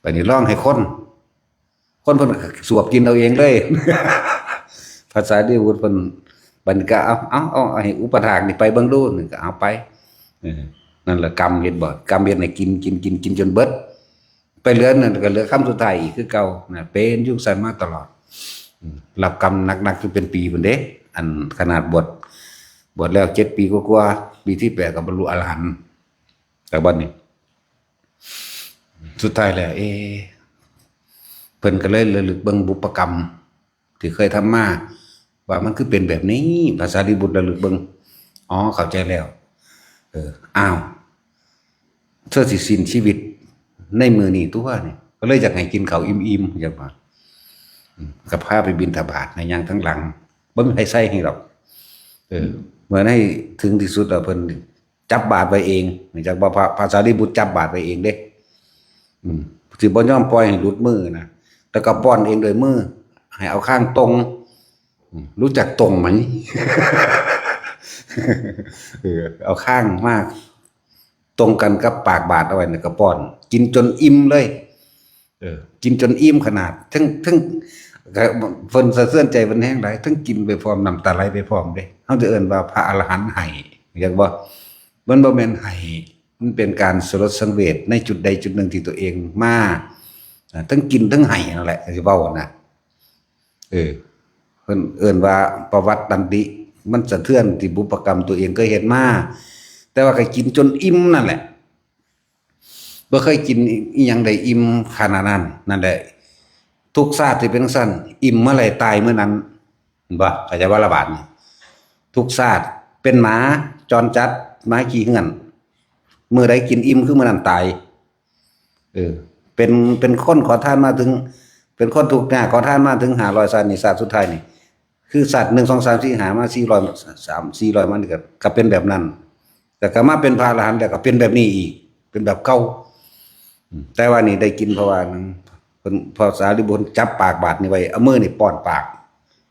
บัดนี้ลองให้คน คนเพิ่นก็สวบกินเอาเองเลย พระสารีบุตรเพิ่น บัดนี้ก็เอา เอา เอา ให้อุปถากนี่ไปเบิ่งดู นี่ก็เอาไป เออ นั่นแหละกรรมเฮ็ดบ่ กรรมเฮ็ดให้กิน กิน กิน กินจนเบิด ไปเหลือนั่นก็เหลือคำสุดท้ายอีกคือเก่านะ เป็นอยู่จั่งซั้นมาตลอด อืม รับกรรมหนักๆอยู่เป็นปีพุ้นเด้ อันขนาดบวช บวชแล้วเจ็ดปีกว่าๆ ปีที่แปดก็บรรลุอรหันต์ แต่บัดนี้ สุดท้ายแล้ว เอ๊ะ เพิ่นก็เลยระลึกเบิ่งบุพกรรม ที่เคยทำมา ว่ามันคือเป็นแบบนี้ พระสารีบุตรระลึกเบิ่ง อ๋อ เข้าใจแล้ว เออ อ้าว เธอสิสิ้นชีวิตในมื้อนี้ตัวนี่ ก็เลยอยากให้กินข้าวอิ่มๆ อยากว่า อืม ก็พาไปบิณฑบาตนะ ย่างทั้งหลัง บ่มีใครใส่ให้หรอก เออ เมื่อในถึงที่สุดแล้วเพิ่นจับบาตรไว้เอง จากว่าพระ พระสารีบุตรจับบาตรไว้เองเด้ อืม สิบ่ยอมปล่อยให้หลุดมือนะ แล้วก็ป้อนเองโดวยมือ ให้เอาข้างตรง อืม รู้จักตรงไหม เออ เอาข้างมาก ตรงกันกับปากบาตรเอาไว้เนี่ยก็ป้อน กินจนอิ่มเลย เออ กินจนอิ่มขนาด ทั้ง ทั้ง ก็เพิ่นสะเทือนใจเพิ่นแฮงหลาย ทั้งกินไปพร้อม น้ำตาไหลไปพร้อมเด้ เฮาจะเอิ้นว่าพระอรหันต์ไห้ เรียกว่า มันบ่แม่นไห้ มันเป็นการสลดสังเวชในจุดใดจุดหนึ่งที่ตัวเองมา อ่า ทั้งกินทั้งไห้นั่นแหละ สิเว้านะ เออ เพิ่นเอิ้นว่าประวัติตันติ มันสะเทือนที่บุพกรรมตัวเองเคยเฮ็ดมา แต่ว่าก็กินจนอิ่มนั่นแหละ บ่เคยกินอิหยังได้อิ่มขนาดนั้น นั่นแหละ ทุกชาติที่เป็นจั่งซั้น อิ่มเมื่อไหร่ตายเมื่อนั้น เห็นบ่ เข้าใจบ่ละบาดนี้ ทุกชาติเป็นหมาจรจัด หมาขี้เฮือน มื้อใดกินอิ่มคือมื้อนั้นตาย เออ เป็น เป็นคนขอทานมาถึง เป็นคนทุกข์ยากขอทานมาถึงห้าร้อยชาตินี่ ชาติสุดท้ายนี่ คือชาติหนึ่ง สอง สาม สี่ ห้า มาสี่ร้อย สาม สี่ร้อย มานี่ก็ ก็เป็นแบบนั้น แต่ก็มาเป็นพระอรหันต์แล้วก็เป็นแบบนี้อีก เป็นแบบเก่า อืม แต่ว่านี่ได้กินเพราะว่าหนึ่ง เพิ่น พระสารีบุตรจับปากบาตรนี่ไว้ เอามือนี่ป้อนปาก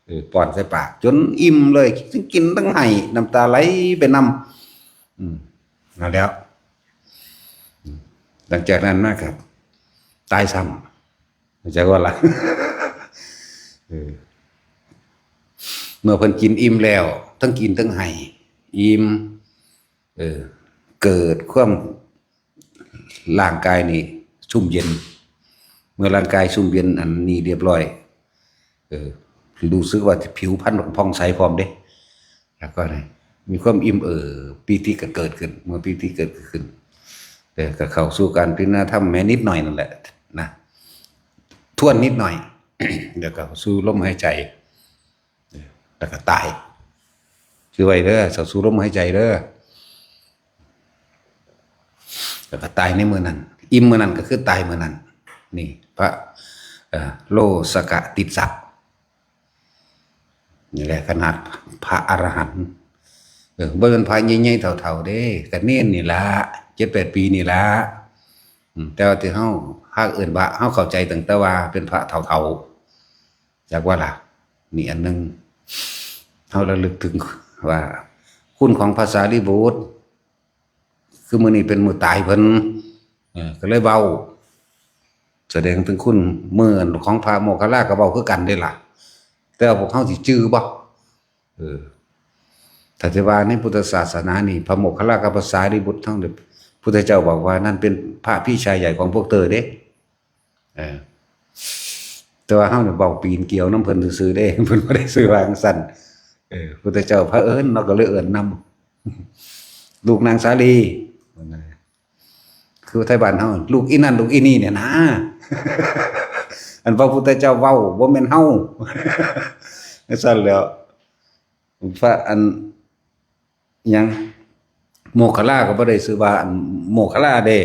เออ ป้อนใส่ปาก จนอิ่มเลย ทั้งกินทั้งไห้ น้ำตาไหลไปนำ อืม นั่นแล้ว อืม หลังจากนั้นมาครับ ตายซ้ำ เข้าใจบ่ล่ะ เออ เมื่อเพิ่นกินอิ่มแล้ว ทั้งกินทั้งไห้ อิ่ม เออ เกิดความ ร่างกายนี่ชุ่มเย็น เมื่อร่างกายชุ่มเย็นอันนี้เรียบร้อย เออ รู้สึกว่าผิวพรรณผ่องใสพร้อมเด้ แล้วก็นี่ มีความอิ่มเอิบ ปีติก็เกิดขึ้น เมื่อปีติเกิดขึ้น เออ ก็เข้าสู่การพิจารณาธรรมแม้นิดหน่อยนั่นแหละนะ ทวนนิดหน่อย แล้วก็สู่ลมหายใจ เออ แล้วก็ตาย คือไว้เด้อ เข้าสู่ลมหายใจเด้อ แล้วก็ตายในมื้อนั้น อิ่มมื้อนั้นก็คือตายมื้อนั้น นี่ พระ เอ่อ โลสกะติสสะ นี่แหละขนาดพระอรหันต์ เออ บ่เป็นพระใหญ่ๆเฒ่าๆเด้ ก็เณรนี่ล่ะ เจ็ดแปดปีนี่ล่ะ อืม แต่ว่าที่เฮา พาเอิ้นว่า เฮาเข้าใจตั้งแต่ว่าเป็นพระเฒ่าๆ จักว่าล่ะ นี่อันหนึ่ง เฮาระลึกถึงว่า คุณของพระสารีบุตร คือมื้อนี้เป็นมื้อตายเพิ่น เออ ก็เลยเว้า แสดงถึงคุณ มื้อของพระโมคคัลลาก็เว้าคือกันเด้ล่ะ แต่ว่าพวกเฮาสิจื่อบ่ เออ ถ้าจะว่าในพุทธศาสนานี่ พระโมคคัลลากับพระสารีบุตรทั้งหมด พุทธเจ้าบอกว่านั่นเป็นพระพี่ชายใหญ่ของพวกเธอเด้ เออ แต่ว่าเฮาเนี่ยเว้าปีนเกลียวนำเพิ่นซื่อๆเด้ เพิ่นบ่ได้ชื่อว่าจั่งซั้น เออ พุทธเจ้าเผอิญเนาะ ก็เลยเอิ้นนำ ลูกนางสาลี คือไทบ้านเฮา ลูกอีนั่นลูกอีนี่เนี่ยนะ อันพระพุทธเจ้าเว้า บ่แม่นเฮา จั่งซั้นแหล้ว พระอัน หยัง โมคคัลลาก็บ่ได้ชื่อว่าอันโมคคัลลาเด้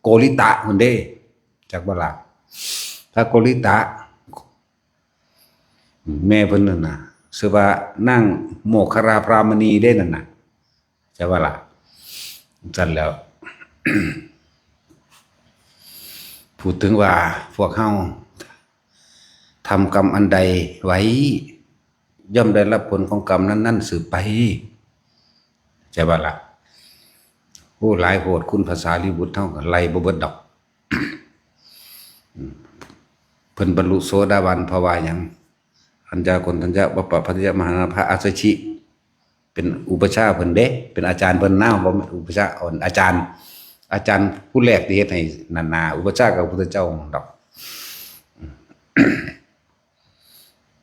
โกริตะพุ้นเด้ จักบ่ล่ะ พระโกริตะ แม่เพิ่นนั่นน่ะ ชื่อว่านางโมคคัลลาพรามณีเด้นั่นน่ะ จักบ่ล่ะ จั่งซั้นแหล้ว พูดถึงว่าพวกเฮาทำกรรมอันใดไว้ ย่อมได้รับผลของกรรมนั้นๆสืบไป จั่งซั้นบ่ล่ะ โอ้ หลายโพด คุณพระสารีบุตรเฮาก็ไล่บ่เบิดดอก เพิ่นบรรลุโสดาบันเพราะว่าหยัง อัญญาโกณฑัญญะ วัปปะพัทยะ มหานาถพระอัสสชิ เป็นอุปัชฌาย์เพิ่นเด้ เป็นอาจารย์เพิ่นนะ บ่แม่นอุปัชฌาย์ อ่อน อาจารย์ อาจารย์ผู้แรกที่เฮ็ดให้นานา อุปัชฌาย์กับพระพุทธเจ้าดอก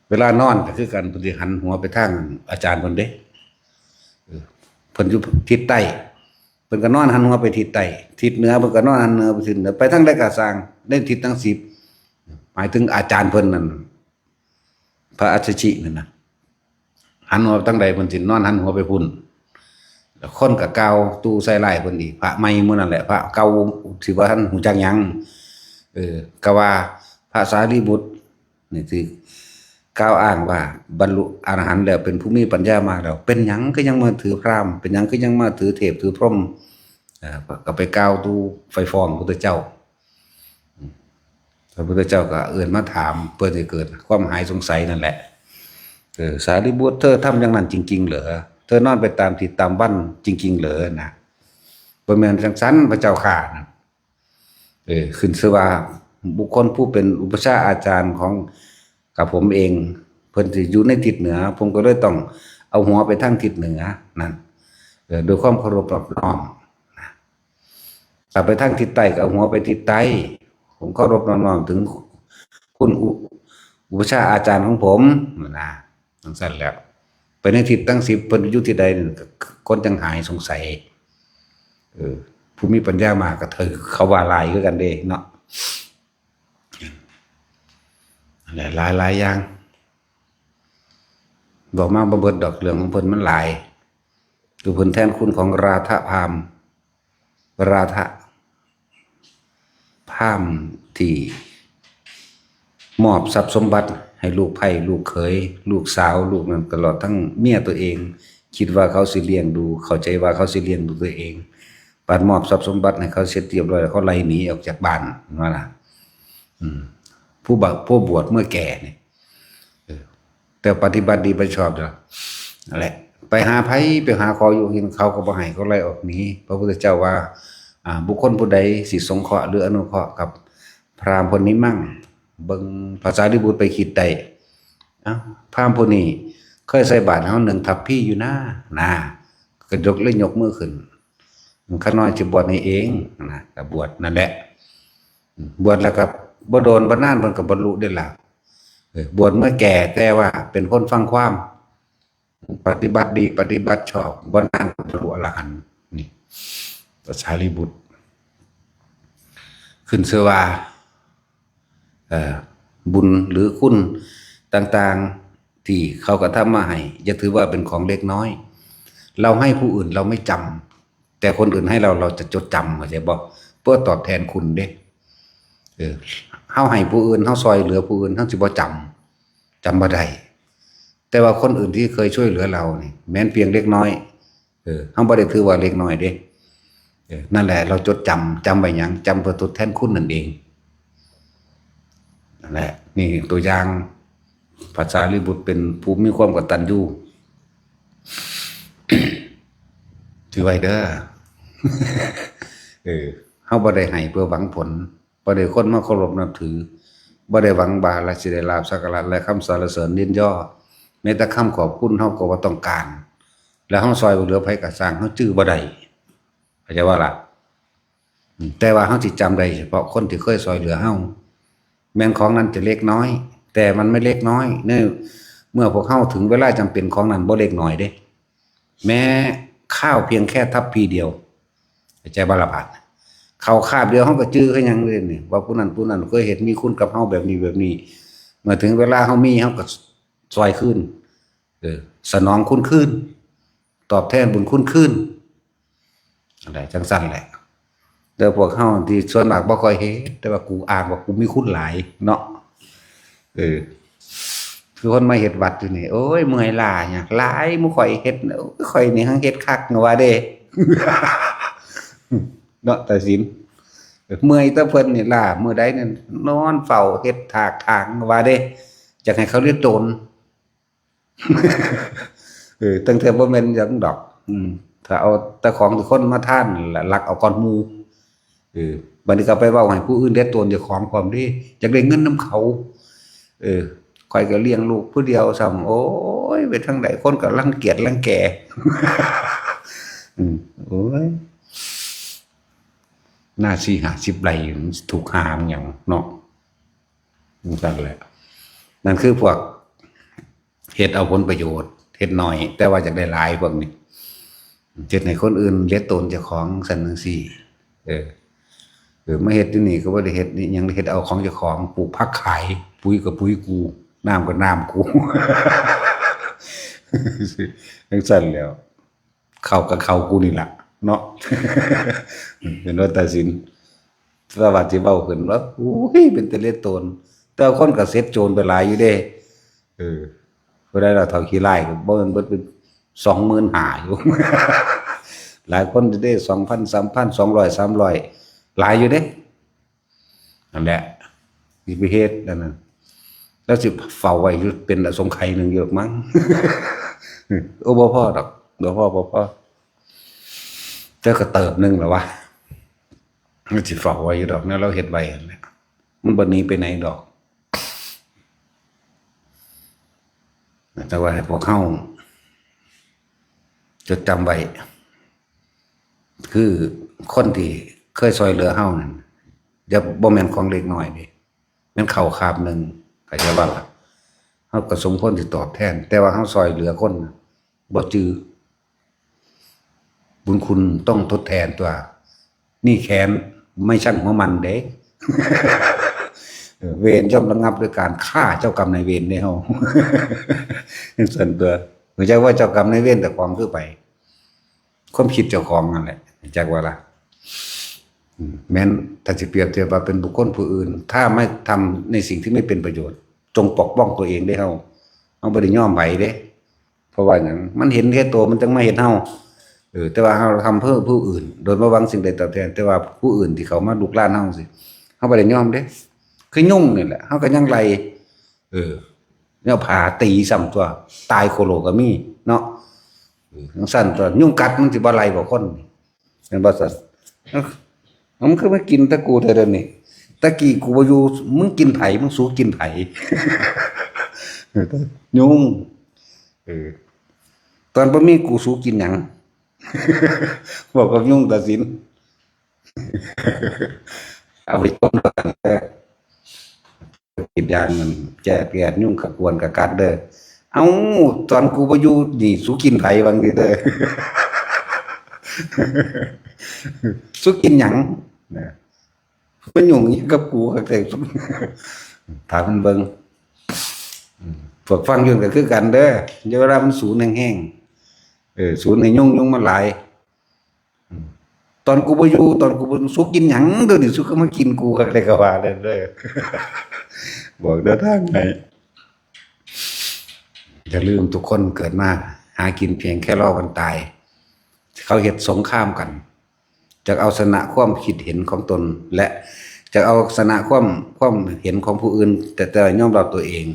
เวลานอนก็คือกัน เพิ่นสิหันหัวไปทางอาจารย์เพิ่นเด้ เออ เพิ่นอยู่ทิศใต้ เพิ่นก็นอนหันหัวไปทิศใต้ ทิศเหนือ เพิ่นก็นอนหันเหนือไปทิศเหนือ ไปทางใดก็ซ่าง ในทิศทั้งสิบ หมายถึงอาจารย์เพิ่นนั่น พระอัสสชินั่นนะ หันหัวทางใดเพิ่นสินอนหันหัวไปพุ้น แล้วคนก็กล่าวตู่ใส่ร้ายเพิ่นอีก พระใหม่หมู่นั่นแหละ พระเก่าที่บ่ทันฮู้จักหยัง เออ ก็ว่าพระสารีบุตรนี่ที่กล่าวอ้างว่าบรรลุอรหันต์แล้ว เป็นผู้มีปัญญามากแล้ว เป็นหยังคือยังมาถือพราหมณ์ เป็นหยังคือยังมาถือเทพถือพรหม เอ่อ ก็ไปกล่าวตู่ไปฟ้องพระพุทธเจ้า พระพุทธเจ้าก็เอิ้นมาถาม เพื่อให้เกิดความหายสงสัยนั่นแหละ เออ สารีบุตร เธอทำอย่างนั้นจริงๆเหรอ เธอนอนไปตามทิศตามวันจริงๆเหรอนะ บ่แม่นจั่งซั้นพระเจ้าข้านะ เออ ขึ้นชื่อว่าบุคคลผู้เป็นอุปัชฌาย์อาจารย์ของกับผมเอง เพิ่นสิอยู่ในทิศเหนือ ผมก็เลยต้องเอาหัวไปทางทิศเหนือนั่น เออ ด้วยความเคารพนอบน้อมนะ ถ้าไปทางทิศใต้ก็เอาหัวไปทิศใต้ ผมเคารพนอบน้อมถึงคุณอุ อุปัชฌาย์อาจารย์ของผมนะ จั่งซั้นแหล้ว ไปในทิศทั้งสิบ เพิ่นอยู่ที่ใดนี่ก็คนจั่งหายสงสัย เออ ผู้มีปัญญามากก็ถือเขาว่าหลายคือกันเด้เนาะ หลายหลายอย่าง บอกมาบ่เบิดดอก เรื่องของเพิ่นมันหลาย คือเพิ่นแทนคุณของราธะพราหมณ์ ราธะพราหมณ์ที่มอบทรัพย์สมบัติให้ลูกใพร่ ลูกเขย ลูกสาว ลูกนั้น ตลอดทั้งเมียตัวเอง คิดว่าเขาสิเลี้ยงดู เข้าใจว่าเขาสิเลี้ยงดูตัวเอง บัดมอบทรัพย์สมบัติให้เขาเสร็จเรียบร้อยแล้ว เขาไล่หนีออกจากบ้าน ว่าล่ะ อืม ผู้บะ ผู้บวชเมื่อแก่นี่ เออ แต่ปฏิบัติดีไปชอบเด้อ นั่นแหละ ไปหาไผ ไปหาขออยู่กิน เขาก็บ่ให้ เขาไล่ออกหนี พระพุทธเจ้าว่า อ่า บุคคลผู้ใดสิสงเคราะห์หรืออนุเคราะห์กับพราหมณ์คนนี้มั่ง เบิ่ง พระสารีบุตรไปคิดได้ เอ้า พราหมณ์ผู้นี้เคยใส่บาตรให้เฮาหนึ่งทัพพีอยู่นะ นะ ก็ยก เลยยกมือขึ้น ข้าน้อยสิบวชให้เองนะ ก็บวชนั่นแหละ บวชแล้วก็บ่โดนบ่นานเพิ่นก็บรรลุได้ล่ะ เออ บวชเมื่อแก่ แต่ว่าเป็นคนฟังความ ปฏิบัติดี ปฏิบัติชอบ บ่นานก็บรรลุอรหันต์ นี่ พระสารีบุตร ขึ้นชื่อว่า เอ่อ บุญหรือคุณต่างๆ ที่เขากระทำมาให้ อย่าถือว่าเป็นของเล็กน้อย เราให้ผู้อื่นเราไม่จำ แต่คนอื่นให้เรา เราจะจดจำ เข้าใจบ่ เพื่อตอบแทนคุณเด้ เออ เฮาให้ผู้อื่น เฮาซ่อยเหลือผู้อื่น เฮาสิบ่จำ จำบ่ได้ แต่ว่าคนอื่นที่เคยช่วยเหลือเรานี่ แม้นเพียงเล็กน้อย เออ เฮาบ่ได้ถือว่าเล็กน้อยเด้ เออ นั่นแหละ เราจดจำ จำไว้หยัง จำเพื่อทดแทนคุณนั่นเอง นั่นแหละ นี่ตัวอย่าง พระสารีบุตรเป็นผู้มีความกตัญญู ถือไว้เด้อ เออ เฮาบ่ได้ให้เพื่อหวังผล บ่ได้คนมาเคารพนับถือ บ่ได้หวังว่าเราสิได้ลาภสักการะและคำสรรเสริญยินยอ แม้แต่คำขอบคุณเฮาก็บ่ต้องการ แล้วเฮาซอยเหลือไผก็ซ่าง เฮาจื่อบ่ได้ เข้าใจบ่ล่ะ? อืม แต่ว่าเฮาสิจำได้เฉพาะคนที่เคยซอยเหลือเฮา แม้นของนั้นจะเล็กน้อย แต่มันไม่เล็กน้อย ในเมื่อพวกเฮาถึงเวลาจำเป็น ของนั้นบ่เล็กน้อยเด้ แม้ข้าวเพียงแค่ทัพพีเดียว เข้าใจบ่ล่ะบาด ข้าวคาบเดียวเฮาก็จื่อคือหยังเลยนี่ ว่าผู้นั้นผู้นั้นเคยเฮ็ดมีคุณกับเฮาแบบนี้แบบนี้ เมื่อถึงเวลาเฮามี เฮาก็ซอยคืน เออ สนองคุณคืน ตอบแทนบุญคุณคืน อะไรจังซั่นแหละ แต่พวกเฮาที่ส่วนมากบ่ค่อยเฮ็ด แต่ว่ากูอ้างว่ากูมีคุณหลายเนาะ เออ คือคนมาเฮ็ดวัดอยู่นี่ โอ้ย เมื่อยล้าหยัง หลายหมู่ข่อยเฮ็ด โอ้ย ข่อยนี่หั้งเฮ็ดคักว่าเด้ เนาะ ตาสิน เมื่อยแต่เพิ่นนี่ล้า มื้อใดนี่นอนเฝ้าเฮ็ดถากถางว่าเด้ อยากให้เขาเรียกโตน เออ ตั้งแต่บ่แม่นหยังดอก อืม ถ้าเอาแต่ของที่คนมาทานนั่นล่ะ ลักเอาก่อนหมู่ เออ บัดนี้ก็ไปเว้าให้ผู้อื่นเดือดร้อนเจ้าของพร้อมเด้ อยากได้เงินนำเขา เออ ข้อยก็เลี้ยงลูกผู้เดียวซ้ำ โอ้ย ไปทางใดคนก็รังเกียจรังแก อืม โอ้ย หน้าสี่ห้าสิบไร่ มันถูกหามหยังเนาะ นั่นแหละ นั่นคือพวก เฮ็ดเอาผลประโยชน์ เฮ็ดน้อย แต่ว่าอยากได้หลายพวกนี้ เฮ็ดให้คนอื่นเลียดตนเจ้าของซั่นจั่งซี้ เออ เออ มาเฮ็ดอยู่นี่ก็บ่ได้เฮ็ดอิหยัง เฮ็ดเอาของเจ้าของ ปลูกผักขาย ปุ๋ยก็ปุ๋ยกู น้ำก็น้ำกู จั่งซั่นแหล้ว เข้าก็เข้ากูนี่ล่ะ เนาะ เป็นว่าตาสิน สวัสดิ์สิเว้าขึ้นว่า อุ้ย เป็นตาเลียดตน แต่คนก็เสร็จโจรไปหลายอยู่เด้ เออ บ่ได้ละ เฒ่าขี้ร้ายก็บ่แม่นเบิดเป็น สองหมื่นห้า อยู่ หลายคนเด้ สองพัน สามพัน สองร้อย สามร้อย หลายอยู่เด้ นั่นแหละ สิไปเฮ็ดอันนั้น แล้วสิเฝ้าไว้อยู่เป็นอสงไขยหนึ่งอยู่ดอกมั้ง โอ้ บ่พอดอก บ่พอ บ่พอ แต่ก็เติบหนึ่งแล้ววะ มันสิเฝ้าไว้อยู่ดอก แนวเราเฮ็ดไว้นั่นแหละ มันบ่หนีไปไหนดอก แต่ว่าให้พวกเฮาจดจำไว้ คือคนที่เคยซอยเหลือเฮานั่น อย่า บ่แม่นของเล็กน้อยเด้ แม่นข้าวคาบหนึ่ง เข้าใจบ่ล่ะ? เฮาก็สมควรสิตอบแทน แต่ว่าเฮาซอยเหลือคนน่ะ บ่จื่อ บุญคุณต้องทดแทนตั๊ว นี่แค้นไม่ชั่งหัวมันเด้ เออ เวรย่อมระงับด้วยการฆ่าเจ้ากรรมนายเวรเด้เฮา จั่งซั่นตั๊ว บ่จักว่าเจ้ากรรมนายเวรเจ้าของคือไผ ความคิดเจ้าของนั่นแหละ จักว่าล่ะ อืม แม้นถ้าสิเปรียบเทียบว่าเป็นบุคคลผู้อื่น ถ้าไม่ทำในสิ่งที่ไม่เป็นประโยชน์ จงปกป้องตัวเองเด้เฮา เฮาบ่ได้ยอมไผเด้ เพราะว่าหยัง มันเห็นแก่ตัว มันจั่งมาเฮ็ดเฮา เออ แต่ว่าเฮาทำเพื่อผู้อื่น โดยบ่หวังสิ่งใดตอบแทน แต่ว่าผู้อื่นที่เขามาลุกรานเฮาจั่งซี้ เฮาบ่ได้ยอมเด้ คือยุงนี่แหละ เฮาก็ยังไล่ เออ แนวผาตีซ้ำตั๊ว ตายโคโลก็มีเนาะ เออ จั่งซั่นตั๊ว ยุงกัดมันสิบ่ไล่บ่คน แม่นบ่ซั่น? เอ้า มันคือมากินแต่กูแท้เดี๋ยวนี้ ตะกี้กูบ่อยู่ มึงกินไผ มึงสูกินไผ ยุง เออ ตอนบ่มีกูสูกินหยัง บอกกับยุงตัดสิน เอาไปต้มแล้วกันเด้อ กินยามันแก้แก้ยุงกะกวนกะกัดเด้อ เอ้า ตอนกูบ่อยู่นี่สูกินไผ ว่างี้เด้อ สูกินหยัง นะ มันยุ่งอิหยังกับกูคักแท้ ถามมันเบิ่ง อืม พวกฟังอยู่ก็คือกันเด้อ อย่าเวลามันสูนแฮงๆ เออ สูนให้ยุง ยุงมันหลาย อืม ตอนกูบ่อยู่ ตอนกูบ่ สูกินหยังเดี๋ยวนี้ สูก็มากินกูคักแท้ ก็ว่าเด้อ บอกเดินทางให้ อย่าลืมทุกคนเกิดมาหากินเพียงแค่รอวันตาย เขาเฮ็ดสงครามกัน จักเอาชนะความคิดเห็นของตน และจักเอาชนะความ ความเห็นของผู้อื่น แต่ แต่ยอมรับตัวเอง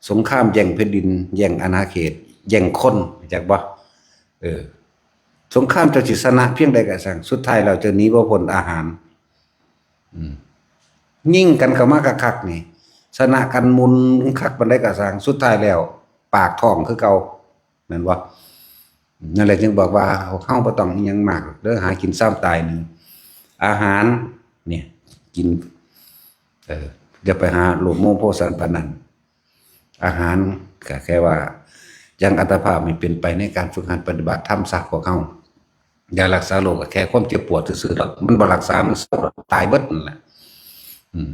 สงครามแย่งแผ่นดิน แย่งอาณาเขต แย่งคน จักบ่ เออ สงครามเจ้าสิชนะเพียงใดก็ช่าง สุดท้ายแล้วเจ้าหนีบ่พ้นอาหาร อืม ยิงกันเข้ามาคักๆ นี่ ชนะกันมุนคักปานใดก็ช่าง สุดท้ายแล้ว ปากท้องคือเก่า แม่นบ่? นั่นแหละจึงบอกว่าเฮาบ่ต้องอิหยังมากเด้อ หากินซ้ำตายหนึ่ง อาหารเนี่ย กิน เออ อย่าไปหาโลภโมโหโทสันปานนั้น อาหารก็แค่ว่ายังอัตภาพให้เป็นไปในการฝึกหัดปฏิบัติธรรมซะพวกเฮา ยารักษาโรคก็แค่ความเจ็บปวดซื่อๆดอก มันบ่รักษา มันเศร้าดอก ตายเบิดนั่นแหละ อืม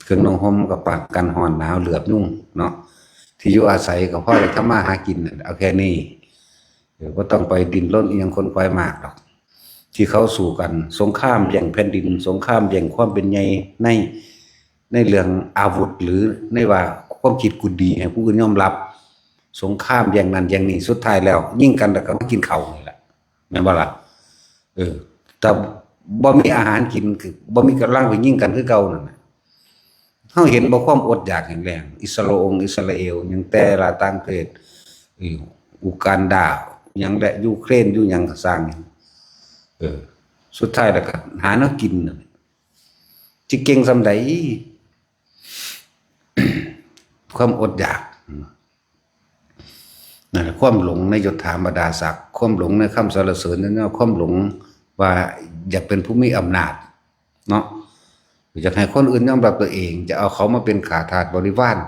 เครื่องนุ่งห่มก็ปรับกันร้อนหนาวเหลือบยุงเนาะ ที่อยู่อาศัยก็พอได้ทำมาหากินน่ะ เอาแค่นี้ เออ บ่ต้องไปดิ้นรนอิหยังขนขวายมากดอก ที่เขาสู้กัน สงครามแย่งแผ่นดิน สงครามแย่งความเป็นใหญ่ใน ในเรื่องอาวุธ หรือในว่าความคิดกูดีให้ผู้อื่นยอมรับ สงครามแย่งนั่นแย่งนี่ สุดท้ายแล้วยิงกันแล้วก็มากินข้าวนี่แหละ แม่นบ่ล่ะ เออ ถ้าบ่มีอาหารกิน คือบ่มีกำลังไปยิงกันคือเก่านั่นน่ะ เฮาเห็นบ่ความอดอยากแห้งแล้ง อิสราองอิสราเอล หยังแต่ละต่างประเทศ เออ อูกันดา หยังและยูเครน อยู่หยังก็ซ่าง เออ สุดท้ายแล้วก็หาแนวกินนั่นแหละ สิเก่งส่ำใด ความอดอยาก นั่นแหละ ความหลงในยศถาบรรดาศักดิ์ ความหลงในคำสรรเสริญยศยอ ความหลงว่าอยากเป็นผู้มีอำนาจเนาะ อยากให้คนอื่นยอมรับตัวเอง จะเอาเขามาเป็นข้าทาสบริวาร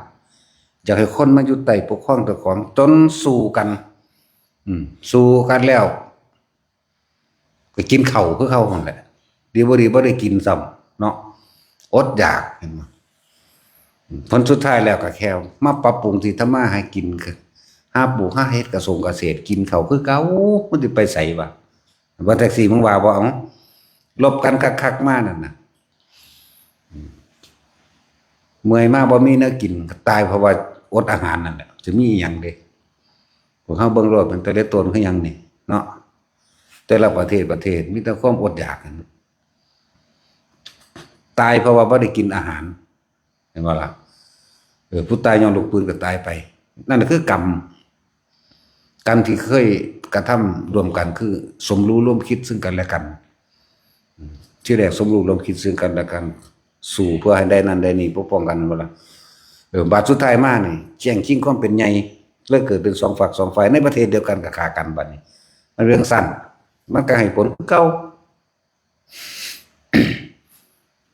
อยากให้คนมาอยู่ใต้ปกครองเจ้าของ จนสู้กัน อืม สู้กันแล้ว ก็กินข้าวคือเก่าหั่นแหละ ดีบ่ดีบ่ได้กินซ้ำเนาะ อดอยาก เห็นบ่ ผลสุดท้ายแล้วก็แค่มาปรับปรุงที่ทำมาหากิน คือหาปลูกหาเฮ็ดกะสงกะเสด กินข้าวคือเก่า มันสิไปไสวะ ว่าจั่งซี้ มึงว่าบ่ เอ้า ลบกันคักๆมานั่นน่ะ อืม เมื่อยมาบ่มีแนวกินก็ตายเพราะว่าอดอาหารนั่นแหละ สิมีอิหยังเด้ พวกเฮาเบิ่งโลด มันแต่ละตนคือหยังนี่เนาะ แต่ละประเทศประเทศมีแต่ความอดอยากนั่น ตายเพราะว่าบ่ได้กินอาหาร เห็นบ่ล่ะ เออ ผู้ตายย้อนลูกปืนก็ตายไป นั่นน่ะคือกรรม กรรมที่เคยกระทำร่วมกัน คือสมรู้ร่วมคิดซึ่งกันและกัน อืม ที่แรกสมรู้ร่วมคิดซึ่งกันและกัน สู้เพื่อให้ได้นั่นได้นี่ ปกป้องกัน แม่นบ่ล่ะ เออ บาดสุดท้ายมานี่ แย่งชิงความเป็นใหญ่ เลยเกิดเป็นสองฝักสองฝ่าย ในประเทศเดียวกันก็ฆ่ากัน บัดนี้ มันเรื่องสั้น มันก็ให้ผลคือเก่า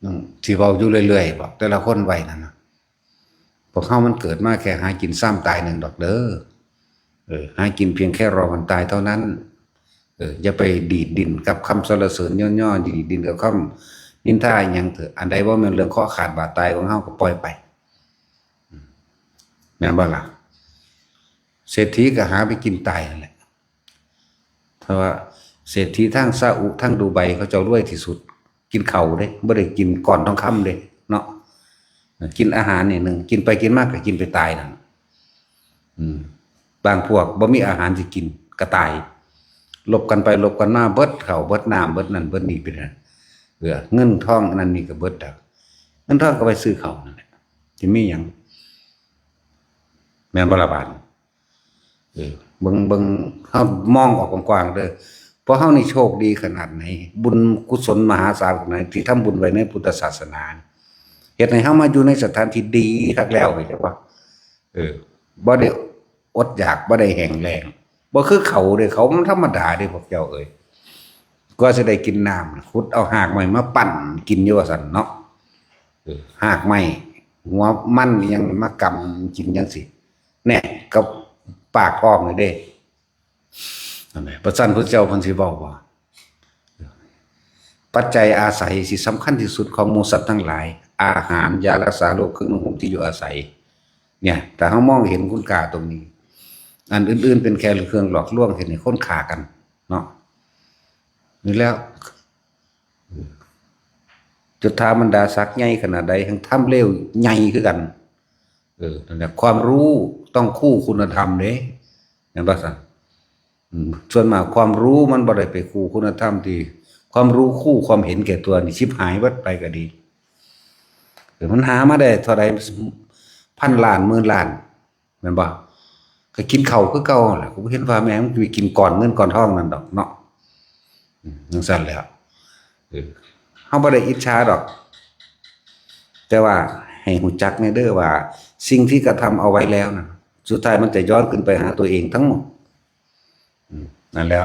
อืม ที่เว้าอยู่เรื่อยๆ บอกแต่ละคนไว้นั่นน่ะ พวกเฮามันเกิดมาแค่หากินซ้ำตายหนึ่งดอกเด้อ เออ หากินเพียงแค่รอวันตายเท่านั้น เออ อย่าไปดีดดิ้นกับคำสรรเสริญยศยอ ดีดดิ้นกับคำนินทาอิหยังเถอะ อันใดบ่แม่นเรื่องเคราะห์ขาดบาดตายของเฮาก็ปล่อยไป อืม แม่นบ่ล่ะ เศรษฐีก็หาไปกินตายนั่นแหละ เพราะว่าเศรษฐีทางซาอุ ทางดูไบ เขาเจ้ารวยที่สุด กินข้าวเด้ บ่ได้กินก้อนทองคำเด้ เนาะ กินอาหารนี่หนึ่ง กินไปกินมาก็กินไปตายนั่น อืม บางพวกบ่มีอาหารสิกินก็ตาย ลบกันไปลบกันมา เบิดข้าว เบิดน้ำ เบิดนั่น เบิดนี่ไปนั่น เออ เงินทองอันนั้นนี่ก็เบิดแล้ว เงินทองก็ไปซื้อข้าวนั่นแหละ สิมีหยัง แม่นบ่ล่ะบาด เออ เบิ่ง เบิ่ง เฮามองออกกว้างๆเด้อ เพราะเฮานี่โชคดีขนาดไหน บุญกุศลมหาศาลขนาดไหน ที่ทำบุญไว้ในพุทธศาสนา เฮ็ดให้เฮามาอยู่ในสถานที่ดีคักแล้ว เข้าใจบ่ เออ บ่ได้อดอยาก บ่ได้แห้งแล้ง บ่คือเขาเด้ เขามันธรรมดาเด้ พวกเจ้าเอ้ย กว่าสิได้กินน้ำ ขุดเอาหากไม้มาปั่นกินอยู่ว่าซั่นเนาะ เออ หากไม้ หัวมันอิหยังมากำกินจั่งซี้ แน่ กับปากท้องนี่เด้ นั่นแหละ พระสันพุทธเจ้าเพิ่นสิเว้าว่า ปัจจัยอาศัยที่สำคัญที่สุดของหมู่สัตว์ทั้งหลาย อาหาร ยารักษาโรค เครื่องนุ่งห่ม ที่อยู่อาศัย เนี่ย ถ้าเฮามองเห็นคุณค่าตรงนี้ อันอื่นๆเป็นแค่เครื่องหลอกลวงเฮ็ดให้คนฆ่ากัน เนาะ นี่แล้ว ยศถาบรรดาศักดิ์ใหญ่ขนาดใด แฮ่งทำเลวใหญ่คือกัน เออ นั่นแหละ ความรู้ต้องคู่คุณธรรมเด้ แม่นบ่ซั่น อืม ส่วนมากความรู้มันบ่ได้ไปคู่คุณธรรมที่ ความรู้คู่ความเห็นแก่ตัวนี่ชิบหายเบิดไปก็ดี เออ มันหามาได้เท่าใด พันล้าน หมื่นล้าน แม่นบ่ ก็กินข้าวคือเก่าหั่นล่ะ กูบ่เห็นว่าแม่งมันสิไปกินก้อนเงินก้อนทองนั่นดอกเนาะ อืม จั่งซั่นแหล้ว เออ เฮาบ่ได้อิจฉาดอก แต่ว่าให้รู้จักแน่เด้อว่า สิ่งที่กระทำเอาไว้แล้วนะ สุดท้ายมันจะย้อนคืนไปหาตัวเองทั้งหมด อืม นั่นแหละ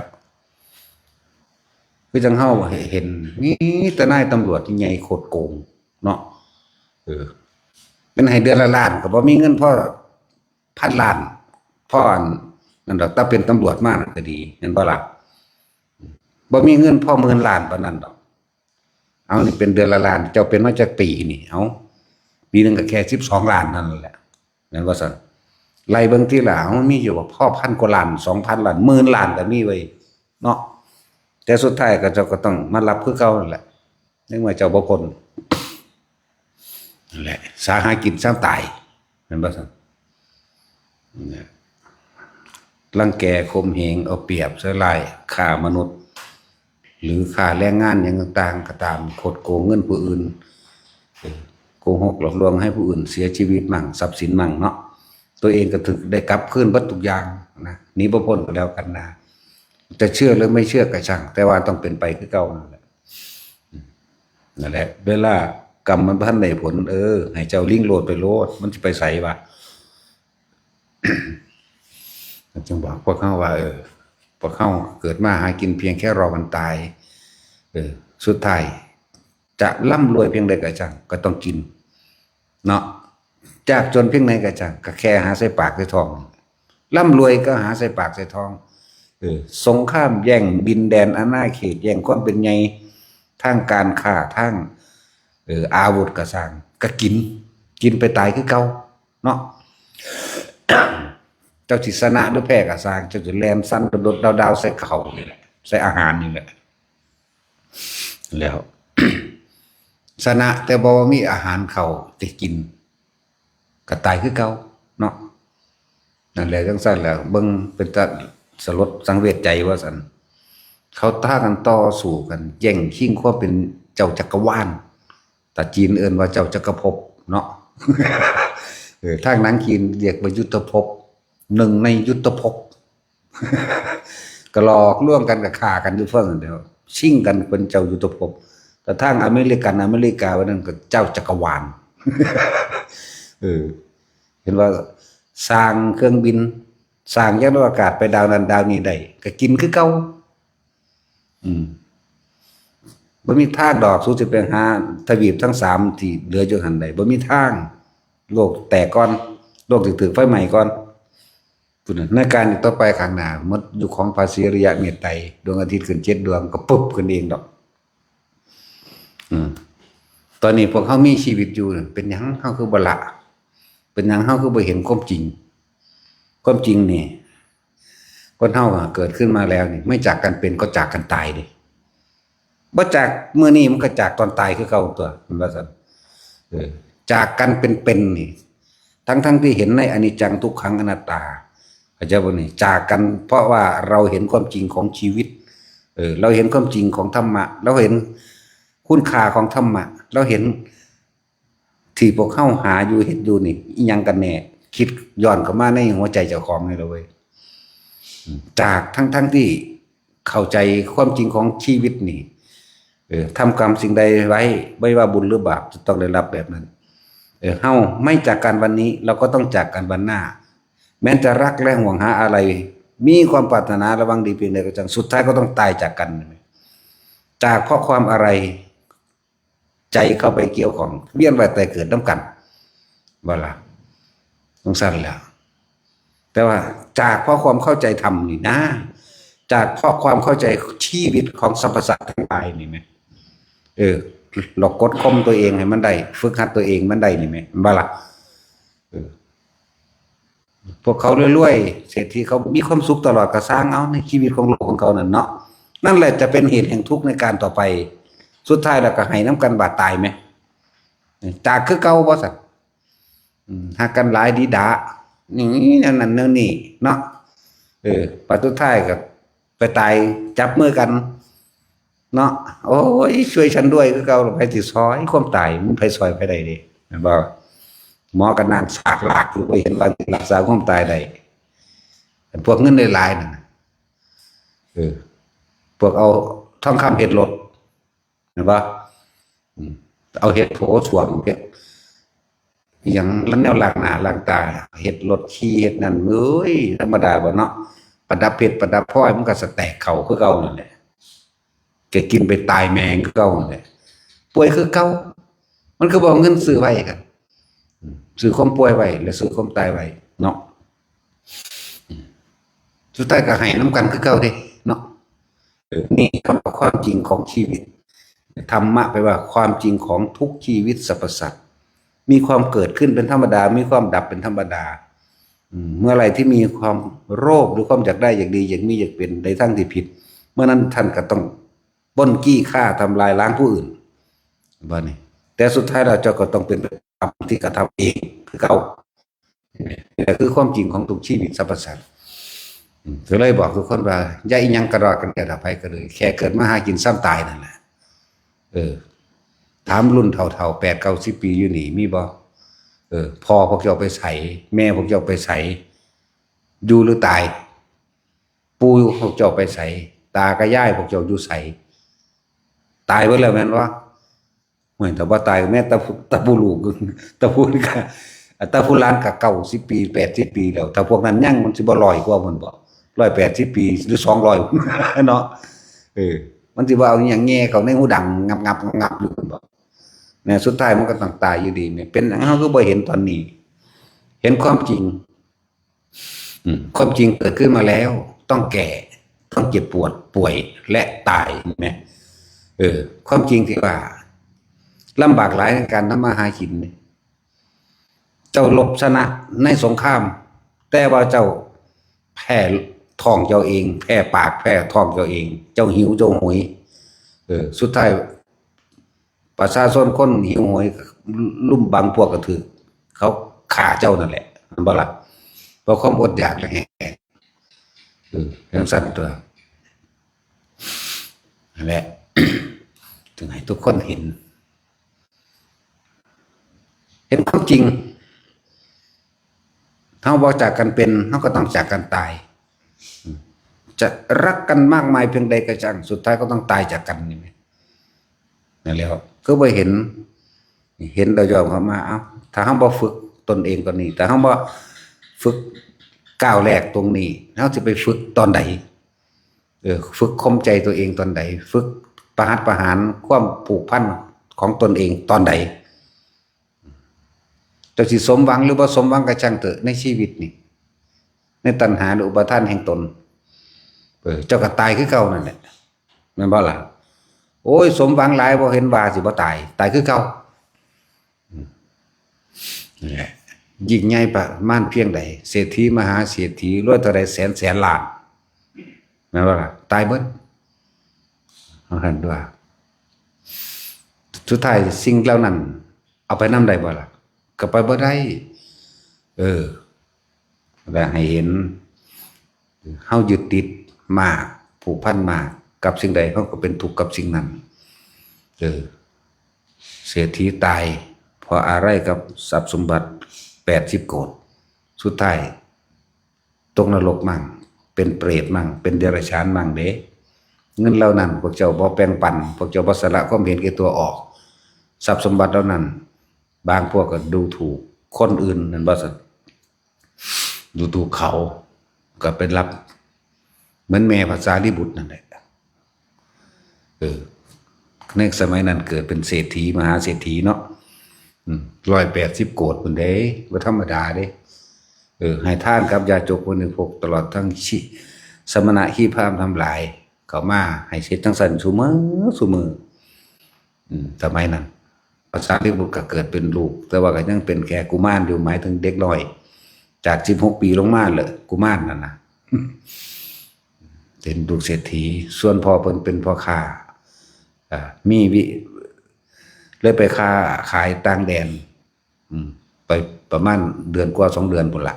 คือจังเฮาเห็น มีแต่นายตำรวจที่ใหญ่โคตรโกงเนาะ เออ เป็นให้เดือนละล้านก็บ่มีเงินพอพันล้าน พออันนั่นดอก แต่เป็นตำรวจมานั่นก็ดี เห็นบ่ล่ะ บ่มีเงินพอหมื่นล้านปานนั้นดอก เอานี่เป็นเดือนละล้าน เจ้าเป็นมาจักปีนี่ เอา ปีหนึ่งก็แค่สิบสองล้านนั่นแหละ แม่นบ่ซั่น ไล่เบิ่งทีละ เอา มันมีอยู่บ่ พอพันกว่าล้าน สองพันล้าน หมื่นล้านก็มีเว้ย เนาะ แต่สุดท้ายก็เจ้าก็ต้องมารับคือเก่านั่นแหละ ในเมื่อเจ้าบ่พ้น นั่นแหละ สาหากินสร้างตาย แม่นบ่ซั่น เนี่ย รังแกข่มเหง เอาเปรียบใส่ร้าย ฆ่ามนุษย์ หรือฆ่าแรงงานหยังต่างๆ ก็ตาม คดโกงเงินผู้อื่น เออ โกหกหลอกลวงให้ผู้อื่นเสียชีวิตมั่ง ทรัพย์สินมั่งเนาะ ตัวเองก็ถือได้กลับคืนเบิดทุกอย่างนะ หนีบ่พ้นก็แล้วกันนะ จะเชื่อหรือไม่เชื่อก็ช่าง แต่ว่าต้องเป็นไปคือเก่านั่นแหละ นั่นแหละ เวลากรรมมันบ่ทันได้ผล เออ ให้เจ้าลิงโลดไปโลด มันสิไปไสวะ จึงบอกพวกเฮาว่า เออ พวกเฮาเกิดมาหากินเพียงแค่รอวันตาย เออ สุดท้าย จะร่ำรวยเพียงใดก็ช่าง ก็ต้องกิน เนาะ ยากจนเพียงใดก็ช่าง ก็แค่หาใส่ปากใส่ท้อง ร่ำรวยก็หาใส่ปากใส่ท้อง เออ สงครามแย่งดินแดนอาณาเขต แย่งความเป็นใหญ่ ทางการค้า ทาง เออ อาวุธก็ซ่าง ก็กิน กินไปตายคือเก่าเนาะ เจ้าสิชนะหรือแพ้ก็ซ่าง เจ้าสิแล่นสั่นโดดๆดาวๆใส่เขานี่แหละ ใส่อาหารนี่แหละ แล้ว ชนะแต่บ่มีอาหารเข้าสิกิน ก็ตายคือเก่าเนาะ นั่นแหละ จังซั่นแหละ เบิ่งเป็นตาสลดสังเวชใจว่าซั่น เขาท้ากันต่อสู้กัน แย่งชิงความเป็นเจ้าจักรวาล แต่จีนเอิ้นว่าเจ้าจักรภพเนาะ เออ ทางหนังจีนเรียกว่ายุทธภพ หนึ่งในยุทธภพ ก็หลอกลวงกัน ก็ฆ่ากันอยู่เพิ่นนั่นแหล้ว ชิงกันเป็นเจ้ายุทธภพ แต่ทางอเมริกัน อเมริกาว่านั่นก็เจ้าจักรวาล เออ เห็นว่าสร้างเครื่องบิน สร้างยานอวกาศไปดาวนั้นดาวนี้ได้ ก็กินคือเก่า อืม บ่มีทางดอก สูสิไปหาทวีปทั้งสามที่เหลืออยู่หั่นได้ บ่มีทาง โลกแตกก่อน โลกสิถืกไฟไหม้ก่อน พุ้นน่ะ ในการต่อไปข้างหน้า หมดยุคของพระศรีอริยะเมตไตร ดวงอาทิตย์ขึ้นเจ็ดดวง ก็ปุ๊บขึ้นเองดอก อืม ตอนนี้พวกเฮามีชีวิตอยู่นั่น เป็นหยังเฮาคือบ่ละ เป็นหยังเฮาคือบ่เห็นความจริง ความจริงนี่ คนเฮาอะเกิดขึ้นมาแล้วนี่ ไม่จากกันเป็นก็จากกันตายเด้ บ่จากมื้อนี้มันก็จากตอนตายคือเก่าตัว มันว่าซั่น เออ จากกันเป็นๆนี่ ทั้งๆที่เห็นในอนิจจังทุกขังอนัตตา เข้าใจบ่นี่ จากกันเพราะว่าเราเห็นความจริงของชีวิต เออ เราเห็นความจริงของธรรมะ เราเห็นคุณค่าของธรรมะ เราเห็น ที่พวกเฮาหาอยู่เฮ็ดอยู่นี่ อิหยังกันแน่ คิดย้อนเข้ามาในหัวใจเจ้าของนี่ล่ะเว้ย อืม จากทั้งๆที่เข้าใจความจริงของชีวิตนี่ เออ ทำกรรมสิ่งใดไว้ ไม่ว่าบุญหรือบาป จะต้องได้รับแบบนั้น เออ เฮาไม่จากกันวันนี้ เราก็ต้องจากกันวันหน้า แม้จะรักและห่วงหาอาลัย มีความปรารถนาและหวังดีเพียงใดก็ช่าง สุดท้ายก็ต้องตายจากกัน จากเพราะความอาลัย ใจเข้าไปเกี่ยวข้อง เวียนว่ายตายเกิดนำกัน ว่าล่ะ จังซั่นแหละ แต่ว่าจากเพราะความเข้าใจธรรมนี่นะ จากเพราะความเข้าใจชีวิตของสรรพสัตว์ทั้งหลายนี่แหม เออ เรากดข่มตัวเองให้มันได้ ฝึกหัดตัวเองมันได้นี่แหม ว่าล่ะ เออ พวกเขารวยๆ เศรษฐีเขามีความสุขตลอดก็ซ่างเอาในชีวิตของโลกของเขานั่นเนาะ นั่นแหละจะเป็นเหตุแห่งทุกข์ในการต่อไป สุดท้ายแล้วก็ให้นำกันบาดตายแหม จากคือเก่าบ่ซั่น อืม ฮักกันหลายดีดา นี่แนวนั้นแนวนี้เนาะ เออ บัดสุดท้ายก็ไปตายจับมือกัน เนาะ โอ้ย ช่วยฉันด้วย คือเก่า ไผสิซอยความตาย มันไผซอยไผได้เด้ แม่นบ่ หมอก็นั่งซากลากอยู่ บ่เห็นว่าสิรักษาความตายได้ พวกเงินหลายๆนั่นน่ะ เออ พวกเอาทองคำเฮ็ดรถ แม่นบ่ อืม เอาเฮ็ดโถส้วม เฮ็ดอิหยัง แนวล้างหน้าล้างตา เฮ็ดรถขี่ เฮ็ดนั่น เอ้ย ธรรมดาบ่เนาะ ประดับเพชรประดับพลอยมันก็สะแตกเข้าคือเก่านั่นแหละ แกกินไปตายแมงคือเก่านั่นแหละ ป่วยคือเก่า มันคือบ่เอาเงินซื้อไว้กัน ซื้อความป่วยไว้ และซื้อความตายไว้เนาะ สุดท้ายก็ให้นำกันคือเก่าเด้เนาะ เออ นี่คือความจริงของชีวิต ธรรมะแปลว่าความจริงของทุกชีวิตสรรพสัตว์ มีความเกิดขึ้นเป็นธรรมดา มีความดับเป็นธรรมดา อืม เมื่อไหร่ที่มีความโลภหรือความอยากได้อยากดีอยากมีอยากเป็นในทางที่ผิด เมื่อนั้นท่านก็ต้องปล้นจี้ฆ่าทำลายล้างผู้อื่น ว่านี่ แต่สุดท้ายแล้วเจ้าก็ต้องเป็นไปตามที่กระทำเองคือเก่า นี่แหละคือความจริงของทุกชีวิตสรรพสัตว์ อืม ก็เลยบอกทุกคนว่า อย่าอิหยังกระดอกกระเดียดอภัยกันเลย แค่เกิดมาหากินซ้ำตายนั่นแหละ เออ ถามรุ่นเฒ่าๆ แปดเก้าสิบปีอยู่นี่ มีบ่ เออ พ่อพวกเจ้าไปไส แม่พวกเจ้าไปไส อยู่หรือตาย ปู่พวกเจ้าไปไส ตากับยายพวกเจ้าอยู่ไส ตายเบิดแล้วแม่นบ่ เหมือนแต่ว่าตายแม่ตะพุตะพุลูก ตะพุกะตะพุหลานกะเก้าสิบปี แปดสิบปีแล้ว ถ้าพวกนั้นยังมันสิบ่ร้อยกว่ามันบ่ ร้อยแปดสิบปี หรือสองร้อย เนาะ เออ มันสิบ่เอาอิหยังแง่เข้าในหูดัง งับงับงับงับอยู่มันบ่ เนี่ย สุดท้ายมันก็ต้องตายอยู่ดีเนี่ย เป็นหยังเฮาคือบ่เห็นตอนนี้ เห็นความจริง อืม ความจริงเกิดขึ้นมาแล้ว ต้องแก่ ต้องเจ็บปวด ป่วย และตาย เห็นไหม เออ ความจริงที่ว่า ลำบากหลายในการทำมาหากินเนี่ย เจ้ารบชนะในสงคราม แต่ว่าเจ้าแพ้ท้องเจ้าเอง แพ้ปาก แพ้ท้องเจ้าเอง เจ้าหิว เจ้าโหย เออ สุดท้าย ประชาชนคนหิวโหย ลุ่มบางพวกก็ถืก เขาฆ่าเจ้านั่นแหละ แม่นบ่ล่ะ เพราะความอดอยากและแห้ง เออ จั่งซั้นตั๊ว นั่นแหละ ถึงให้ทุกคนเห็น เห็นความจริง เฮาบ่จากกันเป็น เฮาก็ต้องจากกันตาย จะรักกันมากมายเพียงใดก็ช่าง สุดท้ายก็ต้องตายจากกันนี่แหม นั่นแหละ คือบ่เห็น เห็นแล้วยอมเข้ามา เอ้า ถ้าเฮาบ่ฝึกตนเองตอนนี้ ถ้าเฮาบ่ฝึกก้าวแรกตรงนี้ เฮาสิไปฝึกตอนใด เออ ฝึกข่มใจตัวเองตอนใด ฝึกประหัตประหารความผูกพันของตนเองตอนใด เจ้าสิสมหวังหรือบ่สมหวังก็ช่างเถอะ ในชีวิตนี่ ในตัณหาหรืออุปาทานแห่งตน เออ เจ้าก็ตายคือเก่านั่นแหละ แม่นบ่ล่ะ โอ้ย สมหวังหลาย บ่เห็นว่าสิบ่ตาย ตายคือเก่า อืม นี่แหละ ยิ่งใหญ่ประมาณเพียงใด เศรษฐีมหาเศรษฐี รวยเท่าใดแสนแสนล้าน แม่นบ่ล่ะ ตายเบิด เอาหั่นตัว สุดท้ายสิ่งเหล่านั้น เอาไปนำได้บ่ล่ะ ก็ไปบ่ได้ เออ และให้เห็น เฮายึดติดมาก ผูกพันมาก กับสิ่งใด เฮาก็เป็นทุกข์กับสิ่งนั้น เออ เศรษฐีตาย เพราะอะไรกับทรัพย์สมบัติ แปดสิบโกฏ สุดท้าย ตกนรกมั่ง เป็นเปรตมั่ง เป็นเดรัจฉานมั่งเด้ เงินเหล่านั้น พวกเจ้าบ่แบ่งปัน พวกเจ้าบ่สละความเห็นแก่ตัวออก ทรัพย์สมบัติเหล่านั้น บางพวกก็ดูถูกคนอื่น นั่นบ่ซั่น ดูถูกเขา ก็ไปรับ เหมือนแม่พระสารีบุตรนั่นแหละ เออ ในสมัยนั้นเกิดเป็นเศรษฐี มหาเศรษฐีเนาะ อืม ร้อยแปดสิบโกฏพุ้นเด้ บ่ธรรมดาเด้ เออ ให้ทานกับญาติโยมผู้บริโภค ตลอดทั้งชิ สมณะชีพราหมณ์ทั้งหลาย เข้ามาให้เฮ็ดจั่งซั้นซุมื้อ ซุมื้อ อืม สมัยนั้น พระสารีบุตรก็เกิดเป็นลูก แต่ว่าก็ยังเป็นแค่กุมารอยู่ หมายถึงเด็กน้อย จากสิบหกปีลงมาเลย กุมารนั่นน่ะ เป็นลูกเศรษฐี ส่วนพ่อเพิ่นเป็นพ่อค้า อ่า มีวิ เลยไปค้าขายต่างแดน อืม ไปประมาณเดือนกว่าสองเดือนพุ้นละ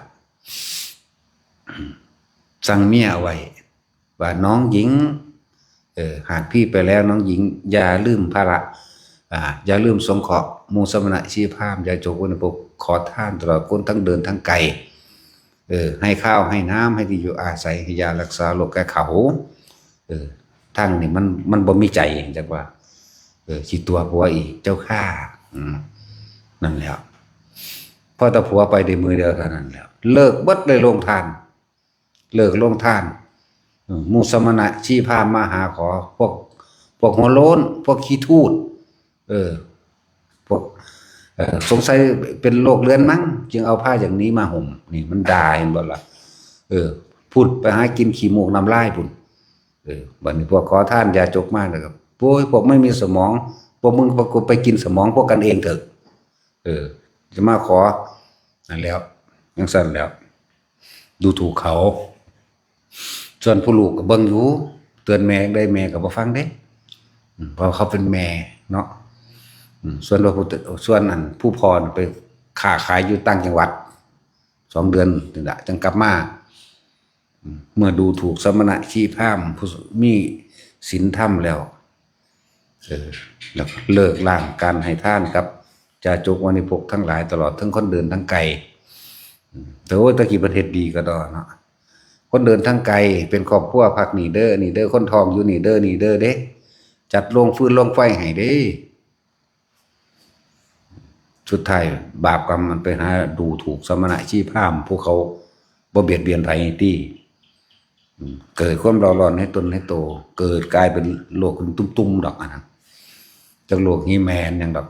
สั่งเมียเอาไว้ ว่าน้องหญิง เออ หากพี่ไปแล้วน้องหญิงอย่าลืมภาระ อ่า อย่าลืมสงเคราะห์หมู่สมณะชีพราหมณ์ ญาติโยมผู้บริโภค ขอทานตลอดคนทั้งเดินทั้งไกล เออ ให้ข้าวให้น้ำ ให้ที่อยู่อาศัย ให้ยารักษาโรคแก่เขา เออ ทางนี้มัน มันบ่มีใจ จักว่า เออ สิตั๋วผัวอีก เจ้าข้า อืม นั่นแหละ พอตั๋วผัวไปได้มื้อเดียวเท่านั้นแหละ เลิกเบิดเลยโรงทาน เลิกโรงทาน เออ หมู่สมณะชีพราหมณ์มาหาขอ พวก พวกหัวโล้น พวกขี้ทูด เออ พวก เออ สงสัยเป็นโรคเรื้อนมั้ง จึงเอาผ้าอย่างนี้มาห่ม นี่มันด่า เห็นบ่ล่ะ เออ พุ้นไปหากินขี้มูกน้ำลายพุ้น เออ บัดนี้พวกขอทานยาจกมาแล้วก็ โอ้ย พวกไม่มีสมอง พวกมึงไปกินสมองพวกกันเองเถอะ เออ จะมาขอ นั่นแล้ว จั่งซั้นแล้ว ดูถูกเขา ส่วนผู้ลูกก็เบิ่งอยู่ เตือนแม่ได้ แม่ก็บ่ฟังเด้ อืม เพราะเขาเป็นแม่เนาะ อืม ส่วนว่าผู้ ส่วนอันผู้พ่อน่ะไปค้าขายอยู่ต่างจังหวัด สองเดือนนี่ล่ะ จั่งกลับมา อืม เมื่อดูถูกสมณะชีพราหมณ์ผู้มีศีลธรรมแล้ว เออ แล้วก็เลิกล้างการให้ทานกับจาจกวานิพกทั้งหลาย ตลอดทั้งคนเดินทั้งไกล อืม แต่โอ้ย ตะกี้เพิ่นเฮ็ดดีกะดอเนาะ คนเดินทางไกล เป็นครอบครัวพักนี่เด้อ นี่เด้อ คนท้องอยู่นี่เด้อ นี่เด้อเด้ จัดโรงฟืนโรงไฟให้เด้ สุดท้ายบาปกรรมมันไปหาดูถูกสมณะชีพราหมณ์ ผู้เขาบ่เบียดเบียนไผติ อืม เกิดความเร่าร้อนในตนในโต เกิดกลายเป็นโรคขึ้นตุ้มๆดอกอันนั้น จักโรคฮีแมนหยังดอก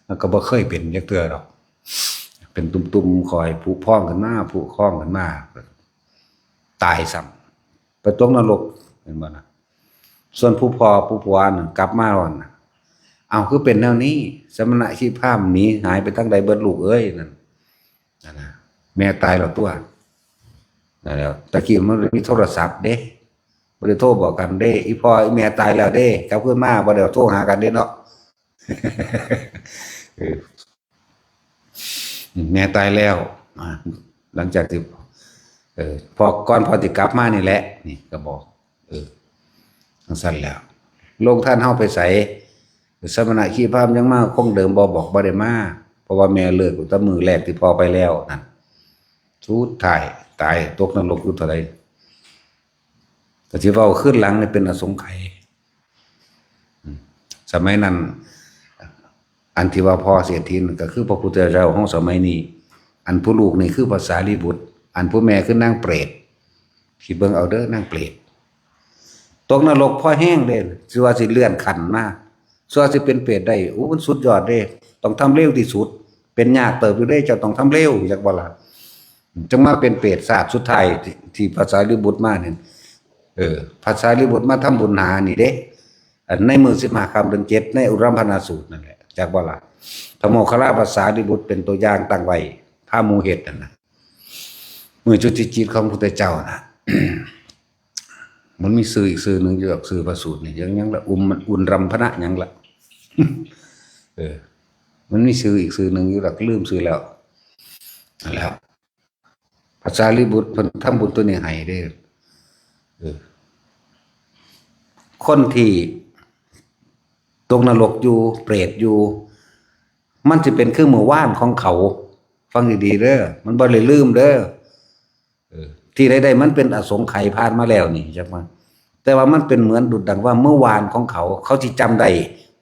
มันก็บ่เคยเป็นจักเทื่อดอก เป็นตุ้มๆ คอยผุพองขึ้นมา ผุพองขึ้นมา ตายซ้ำ ไปตกนรก เห็นบ่นะ ส่วนผู้พ่อผู้ผัวนั่นกลับมาแล้วนะ เอา คือเป็นแนวนี้ สมณะชีพราหมณ์หนีหายไปทางใดเบิดลูกเอ้ย นั่น นั่นนะ แม่ตายแล้วตัว นั่นแหล้ว ตะกี้มันบ่มีโทรศัพท์เด้ บ่ได้โทรบอกกันเด้ อีพ่ออีแม่ตายแล้วเด้ กลับคืนมาบ่ได้โทรหากันเด้เนาะ เออ แม่ตายแล้ว อ่า หลังจากที่ เออ พอก่อนพ่อสิกลับมานี่แหละ นี่ก็บอก เออ จั่งซั้นแล้ว โรงทานเฮาไปไส สมณะชีพราหมณ์ยังมาคงเดิมบ่ บอกบ่ได้มา เพราะว่าแม่เลิกตั้งแต่มื้อแรกที่พ่อไปแล้วนั่น สุดท้ายตายตกนรกอยู่เท่าใด ก็สิเว้าคืนหลังนี่เป็นอสงไขย อืม สมัยนั้น อันที่ว่าพ่อเศรษฐีนั่นก็คือพระพุทธเจ้าของสมัยนี้ อันผู้ลูกนี่คือพระสารีบุตร อันผู้แม่คือนางเปรต คิดเบิ่งเอาเด้อ นางเปรต ตกนรกพอแฮงเด้ สิว่าสิเลื่อนขั้นมา สิว่าสิเป็นเปรตได้ โอ้ มันสุดยอดเด้ ต้องทำเร็วที่สุด เป็นยากเติบอยู่เด้ เจ้าต้องทำเร็ว จักบ่ล่ะ จั่งมาเป็นเปรตชาติสุดท้ายที่ ที่พระสารีบุตรมาเนี่ย เออ พระสารีบุตรมาทำบุญหานี่เด้ อันในมื้อสิบห้าค่ำเดือนเจ็ด ในอุรัมพนาสูตรนั่นแหละ จักบ่ล่ะ พระโมคคัลลาภาษารีบุตรเป็นตัวอย่างตั้งไว้ พาหมู่เฮ็ดนั่นนะ มื้อจุติจิตของพระพุทธเจ้านะ มันมีชื่ออีกชื่อหนึ่งอยู่ดอก ชื่อพระสูตรนี่ ยัง ยังละ อุม อุนรัมพนะหยังละ เออ มันมีชื่ออีกชื่อหนึ่งอยู่ดอก ลืมชื่อแล้ว นั่นแหละ พระสารีบุตรเพิ่นทำบุญตัวนี้ให้เด้อ เออ คนที่ตกนรกอยู่ เปรตอยู่ มันสิเป็นคือมื้อวานของเขา ฟังดีๆเด้อ มันบ่ได้ลืมเด้อ เออ ที่ใดๆมันเป็นอสงไขยผ่านมาแล้วนี่ จักว่า แต่ว่ามันเป็นเหมือนดุจดังว่ามื้อวานของเขา เขาสิจำได้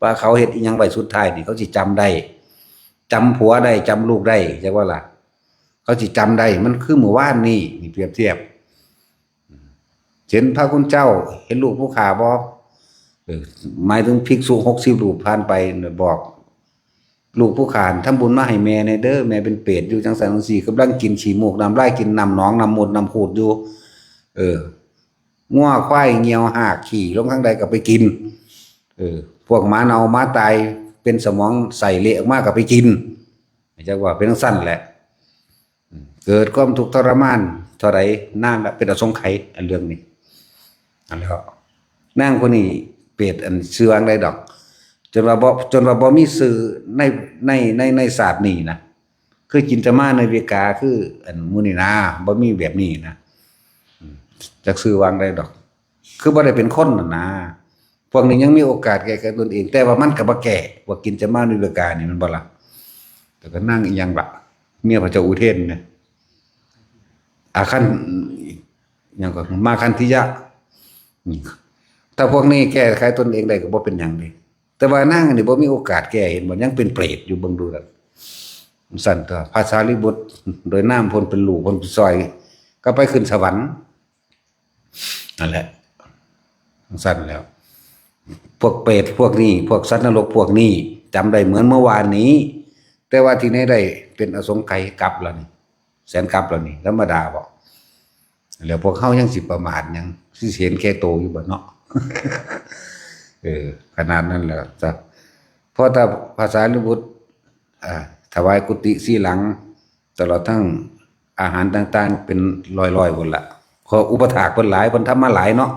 ว่าเขาเฮ็ดอิหยังไว้สุดท้ายนี่ เขาสิจำได้ จำผัวได้ จำลูกได้ จักว่าล่ะ เขาสิจำได้ มันคือมื้อวานนี่ นี่เปรียบเทียบ เห็นพระคุณเจ้า เห็นลูกผู้ข้าบ่ เออ หมายถึงภิกษุหกสิบรูปผ่านไป บอก ลูกผู้ข้าทำบุญมาให้แม่แหน่เด้อ แม่เป็นเปรตอยู่จั่งซั้นจั่งซี้ กำลังกินขี้มูกน้ำลาย กินน้ำหนองน้ำมูดน้ำคูดอยู่ เออ งัวควายเหี่ยวหากขี้ลงทางใดก็ไปกิน เออ พวกหมาเน่าหมาตายเป็นสมองไส้เละออกมาก็ไปกิน จักว่าเป็นจั่งซั้นแหละ อืม เกิดความทุกข์ทรมานเท่าใด นานละ เป็นอสงไขย อันเรื่องนี้ อันแล้ว นางผู้นี้เปรตอันชื่อว่าจั่งใดดอก จนว่าบ่ จนว่าบ่มีชื่อใน ใน ใน ในชาตินี้นะ คือจินตมาเนวิกา คืออันหมู่นี้นะ บ่มีแบบนี้นะ อืม จักชื่อว่าจั่งใดดอก คือบ่ได้เป็นคนน่ะนะ พวกนี้ยังมีโอกาสแก้ไขตนเอง แต่ว่ามันก็บ่แก้ พวกจินตมาเนวิกานี่ แม่นบ่ล่ะ แต่ก็นางอีหยังล่ะ เมียพระเจ้าอุเทนนะ อาคัน หยังก็ มาคันธิยะ อืม ถ้าพวกนี้แก้ไขตนเองได้ก็บ่เป็นหยังเด้ แต่ว่านางนี่บ่มีโอกาสแก้ เห็นบ่ ยังเป็นเปรตอยู่ เบิ่งดูแล้ว ซั่นตัว พระสารีบุตร โดยนามเพิ่นเป็นลูกเพิ่นไปซอย ก็ไปขึ้นสวรรค์ นั่นแหละ จั่งซั้นแล้ว พวกเปรตพวกนี้ พวกสัตว์นรกพวกนี้ จำได้เหมือนเมื่อวานนี้ แต่ว่าที่ไหนได้เป็นอสงไขยกลับแล้วนี่ แสนกลับแล้วนี่ ธรรมดาบ่ แล้วพวกเฮายังสิประมาทหยัง สิเห็นแก่โตอยู่บ่เนาะ เออ ขนาดนั้นแล้วจ้ะ เพราะถ้าพระสารีบุตร อ่า ถวายกุฏิสี่หลัง ตลอดทั้งอาหารต่างๆ เป็นร้อยๆ พุ้นละ เพราะอุปถากเพิ่นหลาย เพิ่นทำมาหลายเนาะ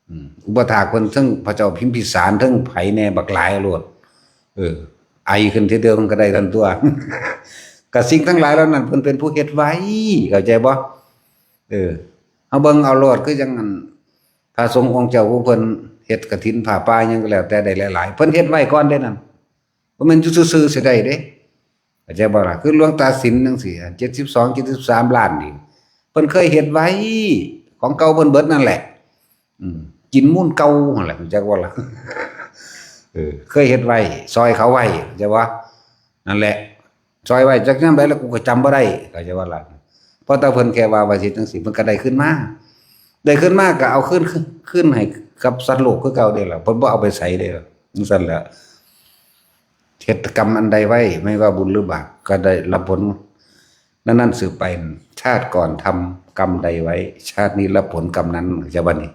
อืม อุปถากเพิ่นทั้งพระเจ้าพิมพิสาร ทั้งไผแน่บักหลายโลด เออ ไอขึ้นเทื่อเดียวมันก็ได้ทันตัว กับสิ่งทั้งหลายเหล่านั้นเพิ่นเป็นผู้เฮ็ดไว้ เข้าใจบ่ เออ เอาเบิ่งเอาโลด คือจั่งอัน พระสงฆ์องค์เจ้าผู้เพิ่นเฮ็ดกฐินผ้าป่าหยังก็แล้วแต่ได้หลายๆ เพิ่นเฮ็ดไว้ก่อนเด้นั่น บ่แม่นอยู่ซื่อๆ สิได้เด้ เข้าใจบ่ล่ะ คือหลวงตาสินจั่งซี้ เจ็ดสิบสอง เจ็ดสิบสามล้านนี่ เพิ่นเคยเฮ็ดไว้ ของเก่าเพิ่นเบิดนั่นแหละ อืม กินมูลเก่าหั่นแหละ เข้าใจบ่ล่ะ เออ เคยเฮ็ดไว้ ซอยเขาไว้ เข้าใจบ่ นั่นแหละ ซอยไว้จักยามใดแล้วกูก็จำบ่ได้ เข้าใจบ่ล่ะ เพราะแต่เพิ่นแค่ว่าว่าสิจั่งซี้ เพิ่นก็ได้คืนมา ได้คืนมาก็เอาคืน คืนให้กับสัตว์โลกคือเก่าเด้ล่ะ เพิ่นบ่เอาไปไสเด้ล่ะ จั่งซั้นแหละ เฮ็ดกรรมอันใดไว้ ไม่ว่าบุญหรือบาป ก็ได้รับผลนั้นๆ สืบไป ชาติก่อนทำกรรมใดไว้ ชาตินี้รับผลกรรมนั้น เข้าใจบ่นี่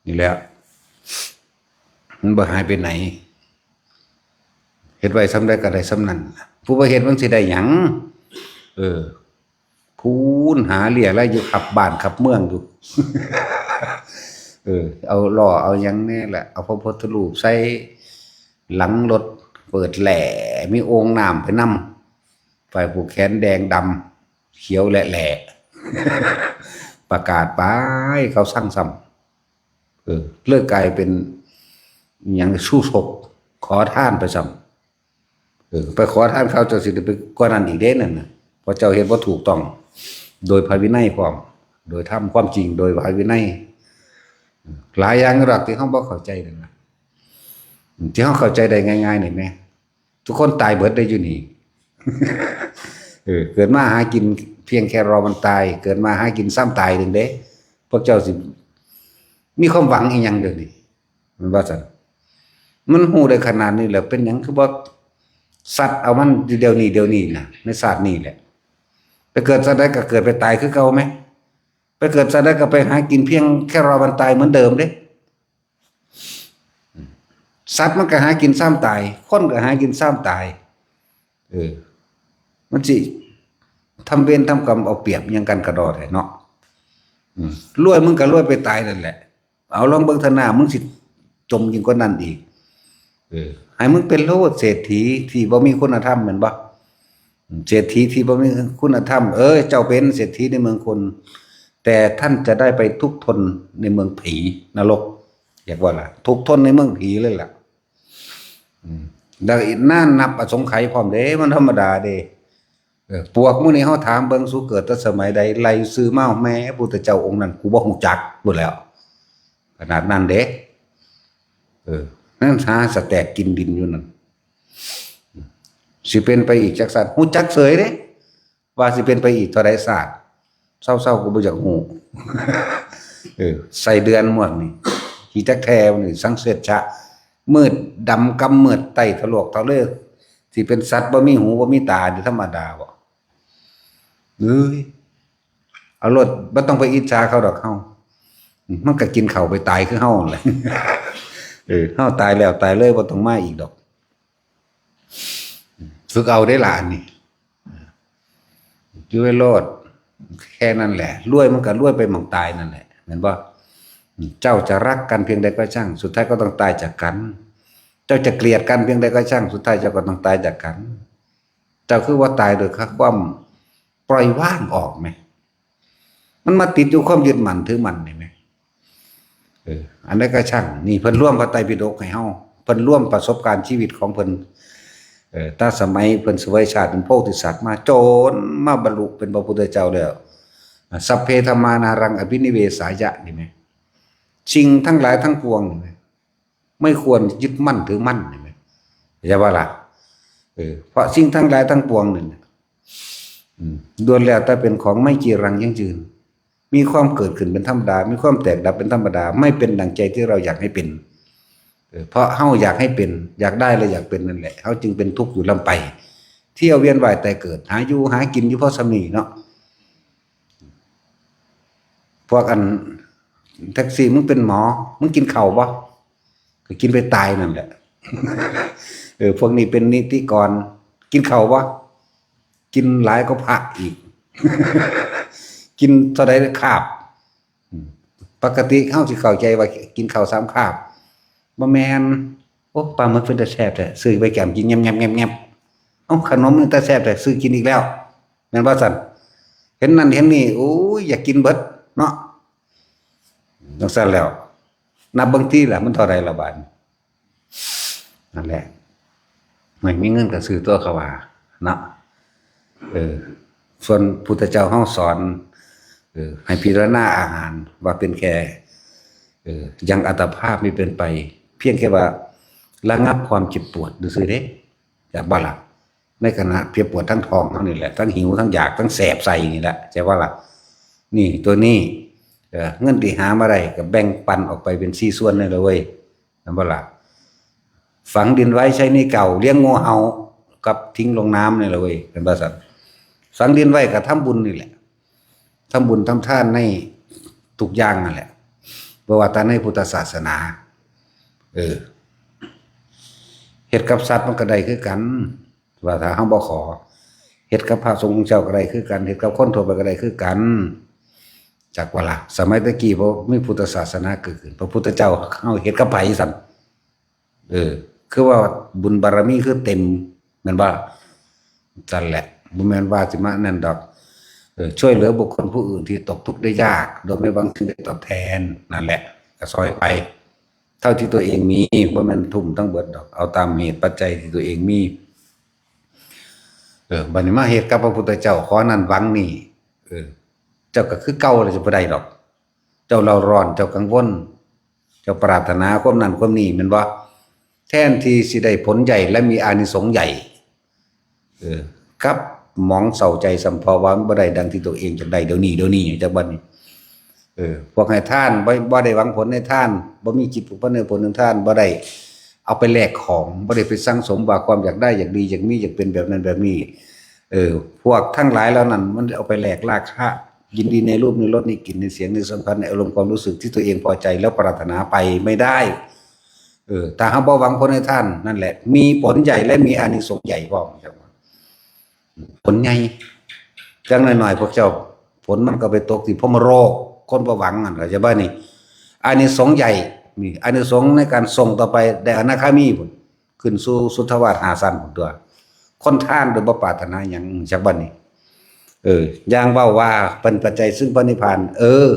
นี่แหละ มันบ่หายไปไหน เฮ็ดไว้ส่ำใดก็ได้ส่ำนั้น ผู้บ่เฮ็ดมันสิได้หยัง เออ พู้นหาเลี้ยรายอยู่ขับบ้านขับเมืองอยู่ เออ เอาล้อเอาหยังแน่แหละ เอาพระพุทธรูปใส่หลังรถ เปิดแหล่ มีโอ่งน้ำไปนำ ฝ่ายผูกแขนแดงดำเขียวแหล่ๆ ประกาศไป เขาซังซ้ำ เออ เลยกลายเป็นหยัง ชู้สก ขอทานไปซ้ำ เออ ไปขอทานเขาเจ้าสิได้ไปกว่านั้นอีกเด้นั่นน่ะ เพราะเจ้าเฮ็ดบ่ถูกต้อง โดยพระวินัยพร้อม โดยธรรมความจริง โดยพระวินัย หลายอย่างหลากที่เฮาบ่เข้าใจนั่นน่ะ ที่เฮาเข้าใจได้ง่ายๆ นี่แหม ทุกคนตายเบิดได้อยู่นี่ เออ เกิดมาหากินเพียงแค่รอวันตาย เกิดมาหากินซ้ำตายหนึ่งเด้ พวกเจ้าสิมีความหวังอีหยังเดี๋ยวนี้ มันว่าซั่น มันฮู้ได้ขนาดนี้แล้ว เป็นหยังคือบ่ซัดเอามันอยู่เดี๋ยวนี้ เดี๋ยวนี้น่ะ ในชาตินี้แหละ ไปเกิดชาติใดก็เกิดไปตายคือเก่าแหม ไปเกิดชาติใดก็ไปหากินเพียงแค่รอวันตายเหมือนเดิมเด้ สัตว์มันก็หากินซ้ำตาย คนก็หากินซ้ำตาย เออ มันสิทำเวรทำกรรมเอาเปรียบหยังกันกะดอแท้เนาะ อืม รวยมึงก็รวยไปตายนั่นแหละ เอาลองเบิ่งเถาะหน้า มึงสิจมยิ่งกว่านั้นอีก เออ ให้มึงเป็นโลดเศรษฐีที่บ่มีคุณธรรมแม่นบ่ เศรษฐีที่บ่มีคุณธรรม เออ เจ้าเป็นเศรษฐีในเมืองคน แต่ท่านจะได้ไปทุกข์ทนในเมืองผีนรก เรียกว่าล่ะ ทุกข์ทนในเมืองผีเลยล่ะ อืม แล้วอีกนั่นนับอสงไขยพร้อมเด้ มันธรรมดาเด้ เออ ปวกหมู่นี้เฮาถามเบิ่ง สูเกิดแต่สมัยใด ไล่ชื่อมา แม่พุทธเจ้าองค์นั้น กูบ่ฮู้จักพู้นแหล้ว ขนาดนั้นเด้ เออ นั่นหาสะแตกกินดินอยู่นั่น สิเป็นไปอีกจักชาติ ฮู้จักเสยเด้ ว่าสิเป็นไปอีกเท่าใดชาติ เศร้าๆ กูบ่อยากฮู้ เออ ไส้เดือนหมวกนี่ ขี้จักแทนี่ สังเสชะ มืดดำกำมืดไตถลอกเทาเลิก สิเป็นสัตว์บ่มีหูบ่มีตานี่ธรรมดาบ่ เอ้ย เอาโลด บ่ต้องไปอิจฉาเขาดอกเฮา มันก็กินข้าวไปตายคือเฮานั่นแหละ เออ เฮาตายแล้วตายเลย บ่ต้องมาอีกดอก ฝึกเอาได้ล่ะอันนี้ อยู่ไว้โลด แค่นั้นแหละ รวยมันก็รวยไปหม่องตายนั่นแหละ แม่นบ่ เจ้าจะรักกันเพียงใดก็ช่าง สุดท้ายก็ต้องตายจากกัน เจ้าจะเกลียดกันเพียงใดก็ช่าง สุดท้ายเจ้าก็ต้องตายจากกัน เจ้าคือว่าตายโดยความปล่อยวางออกไหม มันมาติดอยู่ความยึดมั่นถือมั่นนี่ไหม เออ อันใดก็ช่าง นี่เพิ่นรวมพระไตรปิฎกให้เฮา เพิ่นรวมประสบการณ์ชีวิตของเพิ่น เออ ตั้งสมัยเพิ่นเสวยชาติเป็นโพธิสัตว์มา จนมาบรรลุเป็นพระพุทธเจ้าแล้ว สัพเพธัมมานารังอภินิเวสายะ นี่ไหม สิ่งทั้งหลายทั้งปวงนี่ไหม ไม่ควรยึดมั่นถือมั่น เห็นไหม เข้าใจบ่ล่ะ เออ เพราะสิ่งทั้งหลายทั้งปวงนี่นะ อืม ล้วนแล้วแต่เป็นของไม่จีรังยั่งยืน มีความเกิดขึ้นเป็นธรรมดา มีความแตกดับเป็นธรรมดา ไม่เป็นดังใจที่เราอยากให้เป็น เออ เพราะเฮาอยากให้เป็น อยากได้และอยากเป็นนั่นแหละ เฮาจึงเป็นทุกข์อยู่ร่ำไป เที่ยวเวียนว่ายตายเกิด หาอยู่หากินอยู่พอส่ำนี้เนาะ พวกอันแท็กซี่ "มึงเป็นหมอ มึงกินข้าวบ่?" "ก็กินไปตายนั่นแหละ" เออ พวกนี้เป็นนิติกร "กินข้าวบ่?" "กินหลายกว่าพระอีก" "กินเท่าใดคาบ" อืม ปกติเฮาสิเข้าใจว่ากินข้าวสามคาบ บ่แม่น "โอ้ ปลาหมึกเป็นตาแซ่บแท้ ซื้อไปแกมกินแงบแงบแงบแงบ เอ้า ขนมเป็นตาแซ่บแท้ ซื้อกินอีกแล้ว" แม่นบ่ซั่น เห็นนั่นเห็นนี่ โอ้ย อยากกินเบิดเนาะ จังซั่นแล้ว นับเบิ่งติล่ะ มันเท่าใดละบาดนี้ นั่นแหละ ไม่มีเงินก็ซื้อตัว เขาว่าเนาะ เออ ส่วนพุทธเจ้าเฮาสอน เออ ให้พิจารณาอาหารว่าเป็นแค่ เออ ยังอัตภาพไม่เป็นไป เพียงแค่ว่าระงับความเจ็บปวดซื่อๆเด้ อยากบ่ล่ะ ในขณะเจ็บปวดทั้งท้องเฮานี่แหละ ทั้งหิว ทั้งอยาก ทั้งแสบไส้นี่แหละ ใช่บ่ล่ะ นี่ตัวนี้ เออ เงินที่หามาได้ก็แบ่งปันออกไปเป็นสี่ส่วนนี่แหละเว้ย แม่นบ่ล่ะ ฝังดินไว้ใช้หนี้เก่า เลี้ยงงูเห่ากับทิ้งลงน้ำนี่แหละเว้ย แม่นบ่ซั่น ฝังดินไว้ก็ทำบุญนี่แหละ ทำบุญทำทานในทุกอย่างนั่นแหละ เพราะว่าแต่ในพุทธศาสนา เออ เฮ็ดกับสัตว์มันก็ได้คือกัน ว่าถ้าเฮาบ่ขอ เฮ็ดกับพระสงฆ์องค์เจ้าก็ได้คือกัน เฮ็ดกับคนทั่วไปก็ได้คือกัน จักบ่ล่ะ สมัยตะกี้บ่มีพุทธศาสนาเกิดขึ้น พระพุทธเจ้าเฮาเฮ็ดกับไผซั่น เออ คือว่าบุญบารมีคือเต็ม แม่นบ่ ซั่นแหละ บ่แม่นว่าสิมานั่นดอก เออ ช่วยเหลือบุคคลผู้อื่นที่ตกทุกข์ได้ยาก โดยไม่หวังสิ่งใดตอบแทน นั่นแหละ ก็ซ่อยไป เท่าที่ตัวเองมี บ่แม่นทุ่มทั้งเบิดดอก เอาตามเหตุปัจจัยที่ตัวเองมี เออ บัดนี้มาเฮ็ดกับพระพุทธเจ้า ขอนั่นหวังนี่ เออ เจ้าก็คือเก่าแล้ว จะบ่ได้ดอก เจ้าเร่าร้อน เจ้ากังวล เจ้าปรารถนาความนั่นความนี่ แม่นบ่ แทนที่สิได้ผลใหญ่และมีอานิสงส์ใหญ่ เออ กลับหมองเศร้าใจซ้ำ เพราะว่ามันบ่ได้ดังที่ตัวเองอยากได้เดี๋ยวนี้ เดี๋ยวนี้ จักบัดนี้ เออ พวกให้ทาน บ่ บ่ได้หวังผลในทาน บ่มีจิตผูกพันในผลของทาน บ่ได้เอาไปแลกของ บ่ได้ไปสั่งสมว่าความอยากได้ อยากดี อยากมี อยากเป็นแบบนั้นแบบนี้ เออ พวกทั้งหลายเหล่านั้น มันเอาไปแลกราคะ ยินดีในรูป ในรส ในกลิ่น ในเสียง ในสัมผัส ในอารมณ์ความรู้สึกที่ตัวเองพอใจแล้วปรารถนาไปไม่ได้ เออ ถ้าเฮาบ่หวังผลให้ทาน นั่นแหละ มีผลใหญ่และมีอานิสงส์ใหญ่พร้อม จังว่า ผลใหญ่ จักหน่อยๆ พวกเจ้า ฝนมันก็ไปตกที่พรหมโลก คนบ่หวังนั่น เข้าใจบ่นี่ อานิสงส์ใหญ่ นี่ อานิสงส์ในการส่งต่อไป ได้อนาคามีพุ้น ขึ้นสู่สุทธาวาสห้าชั้นพุ้นตั๊ว คนทานโดยบ่ปรารถนาหยัง จักบ่นี่ เออ อย่างเว้าว่าเป็นปัจจัยซึ่งพระนิพพาน เออ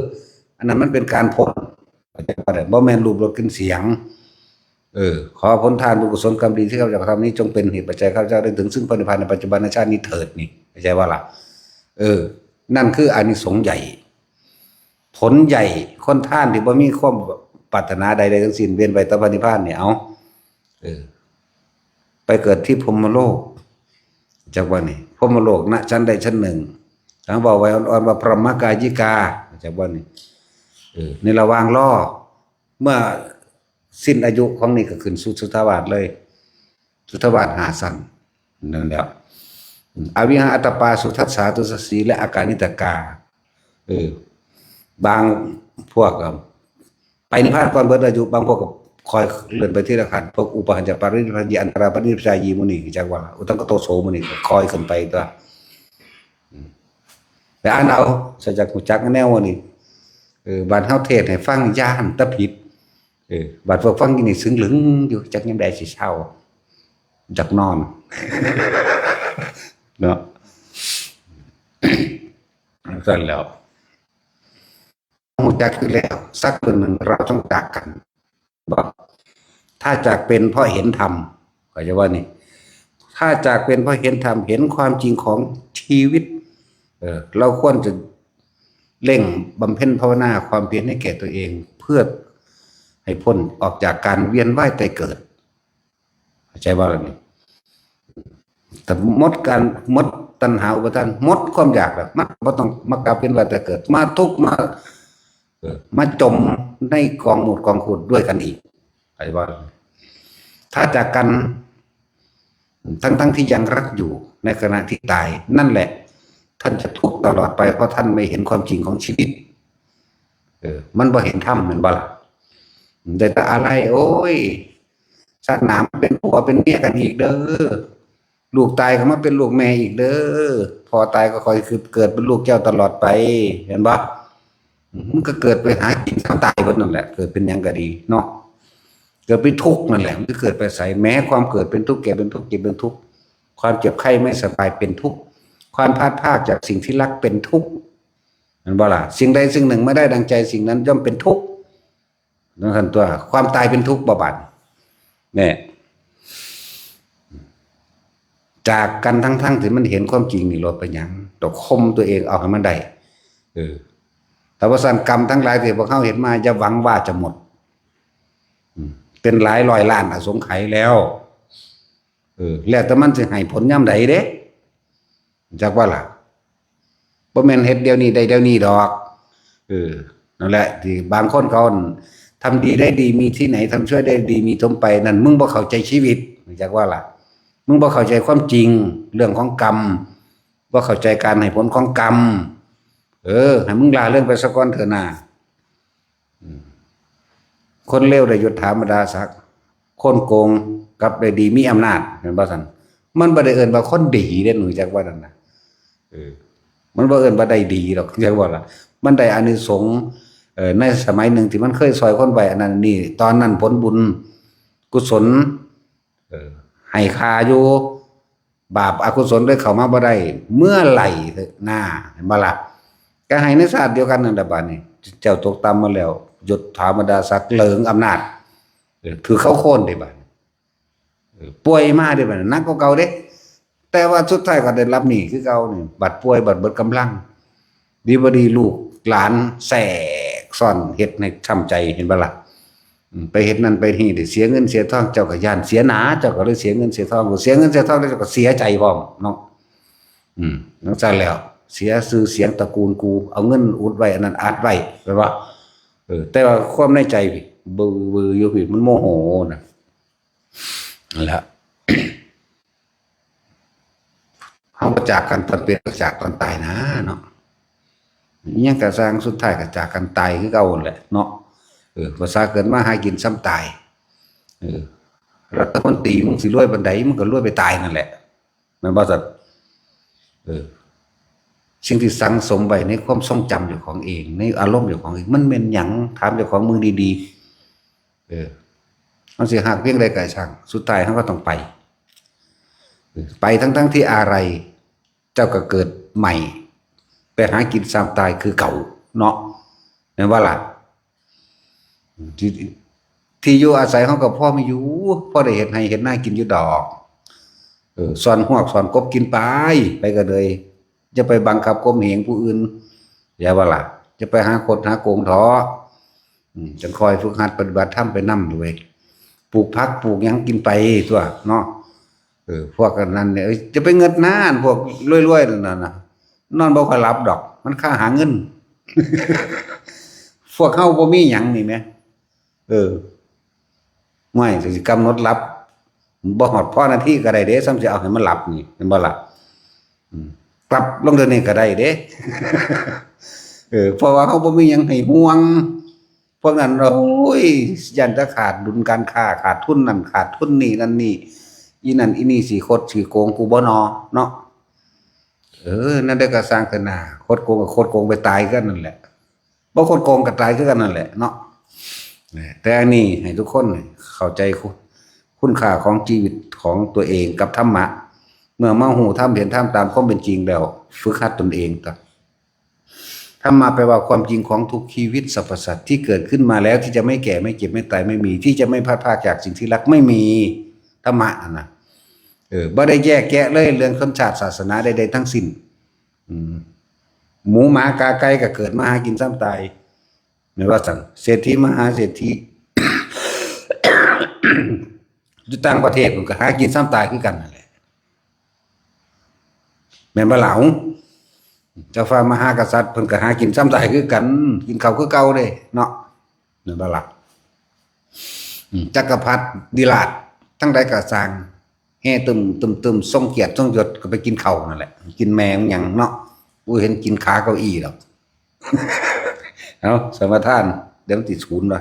อันนั้นมันเป็นการพ้น เข้าใจบ่ บ่แม่นรูปรสกลิ่นเสียง เออ ขอผลทานบุญกุศลกรรมดีที่ข้าพเจ้ากระทำนี้ จงเป็นเหตุปัจจัยข้าพเจ้าได้ถึงซึ่งพระนิพพานในปัจจุบันชาตินี้เถิด นี่ เข้าใจบ่ล่ะ เออ นั่นคืออานิสงส์ใหญ่ ผลใหญ่ คนทานที่บ่มีความปรารถนาใดๆทั้งสิ้น เว้นไว้แต่พระนิพพานนี่ เอา เออ ไปเกิดที่พรหมโลก จักบ่นี่ พรหมโลก ณ ชั้นใดชั้นหนึ่ง ทางเว้าไว้อ่อนๆว่าพรหมกายิกา จักบ่นี่ เออ ในระหว่างรอ เมื่อสิ้นอายุของนี่ก็ขึ้นสู่สุทธาวาสเลย สุทธาวาสห้าชั้น นั่นแหละ อวิหาอัตตปาสุทัสสาทุสสีและอากานิตกา เออ บางพวกก็ไปนิพพานก่อนเบิดอายุ บางพวกก็คอยเลื่อนไปทีละขั้น พวกอุปาหัญจปรินิพพายี อันตราปรินิพพายีหมู่นี้ จักว่า อุตังคโตโสหมู่นี้ก็คอยขึ้นไปตั๊ว อืม แต่อ่านเอา สัจจักรู้จักแนวหมู่นี้ เออ บาดเฮาเทศน์ให้ฟังย้านแต่ผิด เออ บาดพวกฟังอยู่นี่ซึ่งลึงอยู่ จักยามใดสิเซา จักนอน เนาะ ซั่นแล้ว รู้จักอยู่แล้ว สักวันหนึ่งเราต้องจากกัน บอก ถ้าจากเป็นเพราะเห็นธรรม เข้าใจบ่นี่ ถ้าจากเป็นเพราะเห็นธรรม เห็นความจริงของชีวิต เออ เราควรจะเร่งบำเพ็ญภาวนาความเพียรให้แก่ตัวเอง เพื่อให้พ้นออกจากการเวียนว่ายตายเกิด เข้าใจบ่ล่ะนี่ แต่หมดการ หมด ตัณหาอุปาทาน หมดความอยากแล้ว มันบ่ต้องมากลับเวียนว่ายตายเกิด มาทุกข์มา เออ มาจมในกองหมดกองขุดด้วยกันอีก ใครว่า ถ้าจากกัน ทั้งๆ ที่ยังรักอยู่ในขณะที่ตาย นั่นแหละ ท่านจะทุกข์ตลอดไป เพราะท่านไม่เห็นความจริงของชีวิต เออ มันบ่เห็นธรรม แม่นบ่ล่ะ ได้แต่อะไร โอ้ย ชาติหน้ามาเป็นผัวเป็นเมียกันอีกเด้อ ลูกตายก็มาเป็นลูกแม่อีกเด้อ พ่อตายก็คอยคือเกิดเป็นลูกเจ้าตลอดไป เห็นบ่ มันก็เกิดไปหากินทำตายเบิดนั่นแหละ เกิดเป็นหยังก็ดีเนาะ เกิดเป็นทุกข์นั่นแหละ มันก็เกิดไปใส แม้ความเกิดเป็นทุกข์ แก่เป็นทุกข์ เจ็บเป็นทุกข์ ความเจ็บไข้ไม่สบายเป็นทุกข์ ความพลัดพรากจากสิ่งที่รักเป็นทุกข์ แม่นบ่ล่ะ สิ่งใดสิ่งหนึ่งไม่ได้ดังใจ สิ่งนั้นย่อมเป็นทุกข์ นั่นท่านตัว ความตายเป็นทุกข์บ่บัด เนี่ย จากกันทั้งๆ ที่มันเห็นความจริงนี่ โลดไปหยัง ต้องข่มตัวเองเอาให้มันได้ เออ แต่ว่าสันกรรมทั้งหลายที่พวกเขาเห็นมา อย่าหวังว่าจะหมด อืม เป็นหลายร้อยล้านอสงไขยแล้ว เออ แล้วแต่มันสิให้ผลยามใดเด้ จักว่าล่ะ บ่แม่นเฮ็ดเดี๋ยวนี้ได้เดี๋ยวนี้ดอก เออ นั่นแหละ ที่บางคนเขาทำดีได้ดีมีที่ไหน ทำชั่วได้ดีมีถมไป นั่นมึงบ่เข้าใจชีวิต จักว่าล่ะ มึงบ่เข้าใจความจริง เรื่องของกรรม บ่เข้าใจการให้ผลของกรรม เออ ให้มึงละเรื่องไปซะก่อนเถอะนา อืม คนเลวได้ยศถาบรรดาศักดิ์ คนโกงกลับได้ดีมีอำนาจ แม่นบ่ซั่น มันบ่ได้เอิ้นว่าคนดีเด้ หนูจักว่านั่นนะ เออ มันบ่เอิ้นว่าได้ดีดอก จักว่าล่ะ มันได้อานิสงส์ เอ่อ ในสมัยหนึ่งที่มันเคยซอยคนไว้ อันนั้นนี่ ตอนนั้นผลบุญกุศล เออ ให้ค่าอยู่ บาปอกุศลเลยเข้ามาบ่ได้ เมื่อไหร่เถอะนา เห็นบ่ล่ะ ก็ให้ในชาติเดียวกันนั่นแหละ บาดนี้ เจ้าตกต่ำมาแล้ว ยศถาบรรดาศักดิ์ เหลิงอำนาจ เออ ถือเขาโค่นเด้ บาดนี้ เออ ป่วยมาเด้ บาดนี้ หนักกว่าเก่าเด้ แต่ว่าสุดท้ายก็ได้รับหนี้คือเก่านี่ บัดป่วย บัดเบิดกำลัง ดีบ่ดีลูกหลานแทรกซ้อนเฮ็ดให้ช้ำใจ เห็นบ่ล่ะ อืม ไปเฮ็ดนั่นไปนี่ ได้เสียเงินเสียทอง เจ้าก็ย้านเสียหนา เจ้าก็เลยเสียเงินเสียทอง เสียเงินเสียทองแล้วเจ้าก็เสียใจพร้อมเนาะ อืม จั่งซั้นแล้ว เสียชื่อเสียงตระกูลกู เอาเงินอุดไว้ อันนั้นอัดไว้ แม่นบ่ เออ แต่ว่าความในใจพี้ เบิ่งๆ อยู่พี้ มันโมโหนะ นั่นแหละ เฮาบ่จากกันตอนเป็น ก็จากตอนตายนะเนาะ อิหยังก็ซ่าง สุดท้ายก็จากกันตายคือเก่านั่นแหละเนาะ เออ ภาษาเกิดมาหากินส่ำตาย เออ รัฐมนตรีมึงสิรวยปานใด มึงก็รวยไปตายนั่นแหละ แม่นบ่ซั่น เออ สิ่งที่สั่งสมไว้ในความทรงจำเจ้าของเอง ในอารมณ์เจ้าของเอง มันแม่นหยัง ถามเจ้าของมึงดีๆ เออ มันสิฮักเพียงใดก็ช่าง สุดท้ายเฮาก็ต้องไป เออ ไปทั้งๆ ที่อาลัย เจ้าก็เกิดใหม่ ไปหากินส่ำตายคือเก่าเนาะ แม่นบ่ล่ะ ที่ ที่อยู่อาศัยเฮาก็พอมีอยู่ พอได้เฮ็ดไร่เฮ็ดนากินอยู่ดอก เออ ซ่อนฮวกซ่อนกบกินไป ไปก็เลย อย่าไปบังคับข่มเหงผู้อื่น อย่าว่าล่ะ อย่าไปหาคดหาโกงเถาะ อืม จั่งค่อยฝึกหัดปฏิบัติธรรมไปนำอยู่เว้ย ปลูกผักปลูกหยังกินไปตั๊วเนาะ เออ พวกอันนั้นเนี่ย เอ้ย จะไปเงิดหน้าอันพวกรวยๆนั่นน่ะนะ นอนบ่ค่อยหลับดอก มันค่าหาเงิน พวกเฮาบ่มีหยังนี่แหม เออ ไม่ สิกำหนดหลับ บ่ฮอดพอนาทีก็ได้เด้ ซ้ำสิเอาให้มันหลับนี่ เห็นบ่ล่ะ อืม ปรับลงเดี๋ยวนี้ก็ได้เด้ เออ เพราะว่าเฮาบ่มีหยังให้ห่วง พวกนั้น โอ้ย ย่านแต่ขาดดุลการค้า ขาดทุนนั่น ขาดทุนนี่ นั่นนี่ อีนั่นอีนี่สิคดสิโกงกูบ่นอ เนาะ เออ นั่นได้ก็ซ่างเถอะนา คดโกงก็คดโกงไปตายกันนั่นแหละ บ่คดโกงก็ตายคือกันนั่นแหละเนาะ แต่อันนี้ให้ทุกคนเข้าใจคุณ คุณค่าของชีวิตของตัวเองกับธรรมะ เมื่อมาฮู้ธรรมเห็นธรรมตามความเป็นจริงแล้ว ฝึกหัดตนเองก็ ธรรมะแปลว่าความจริงของทุกชีวิตสรรพสัตว์ที่เกิดขึ้นมาแล้ว ที่จะไม่แก่ไม่เจ็บไม่ตายไม่มี ที่จะไม่พลัดพรากจากสิ่งที่รักไม่มี ธรรมะนั่นนะ เออ บ่ได้แยกแยะเลยเรื่องชนชาติศาสนาใดๆทั้งสิ้น อืม หมูหมากาไก่ก็เกิดมาหากินส่ำตาย แม่นว่าซั่น เศรษฐีมหาเศรษฐี อยู่ต่างประเทศมันก็หากินส่ำตายคือกันนั่นแหละ แม่นบ่ล่ะ เจ้าฟ้ามหากษัตริย์เพิ่นก็หากินส่ำใดคือกัน กินข้าวคือเก่าเด้เนาะ แม่นบ่ล่ะ อืม จักรพรรดิราช ทั้งใดก็สร้าง แห่ตึมตึมตึม ทรงเกียรติทรงยศก็ไปกินข้าวนั่นแหละ กินแม่งหยังเนาะ บ่เห็นกินขาเก้าอี้ดอก เอาสมาทาน เดี๋ยวมันสิศูนย์ว่ะ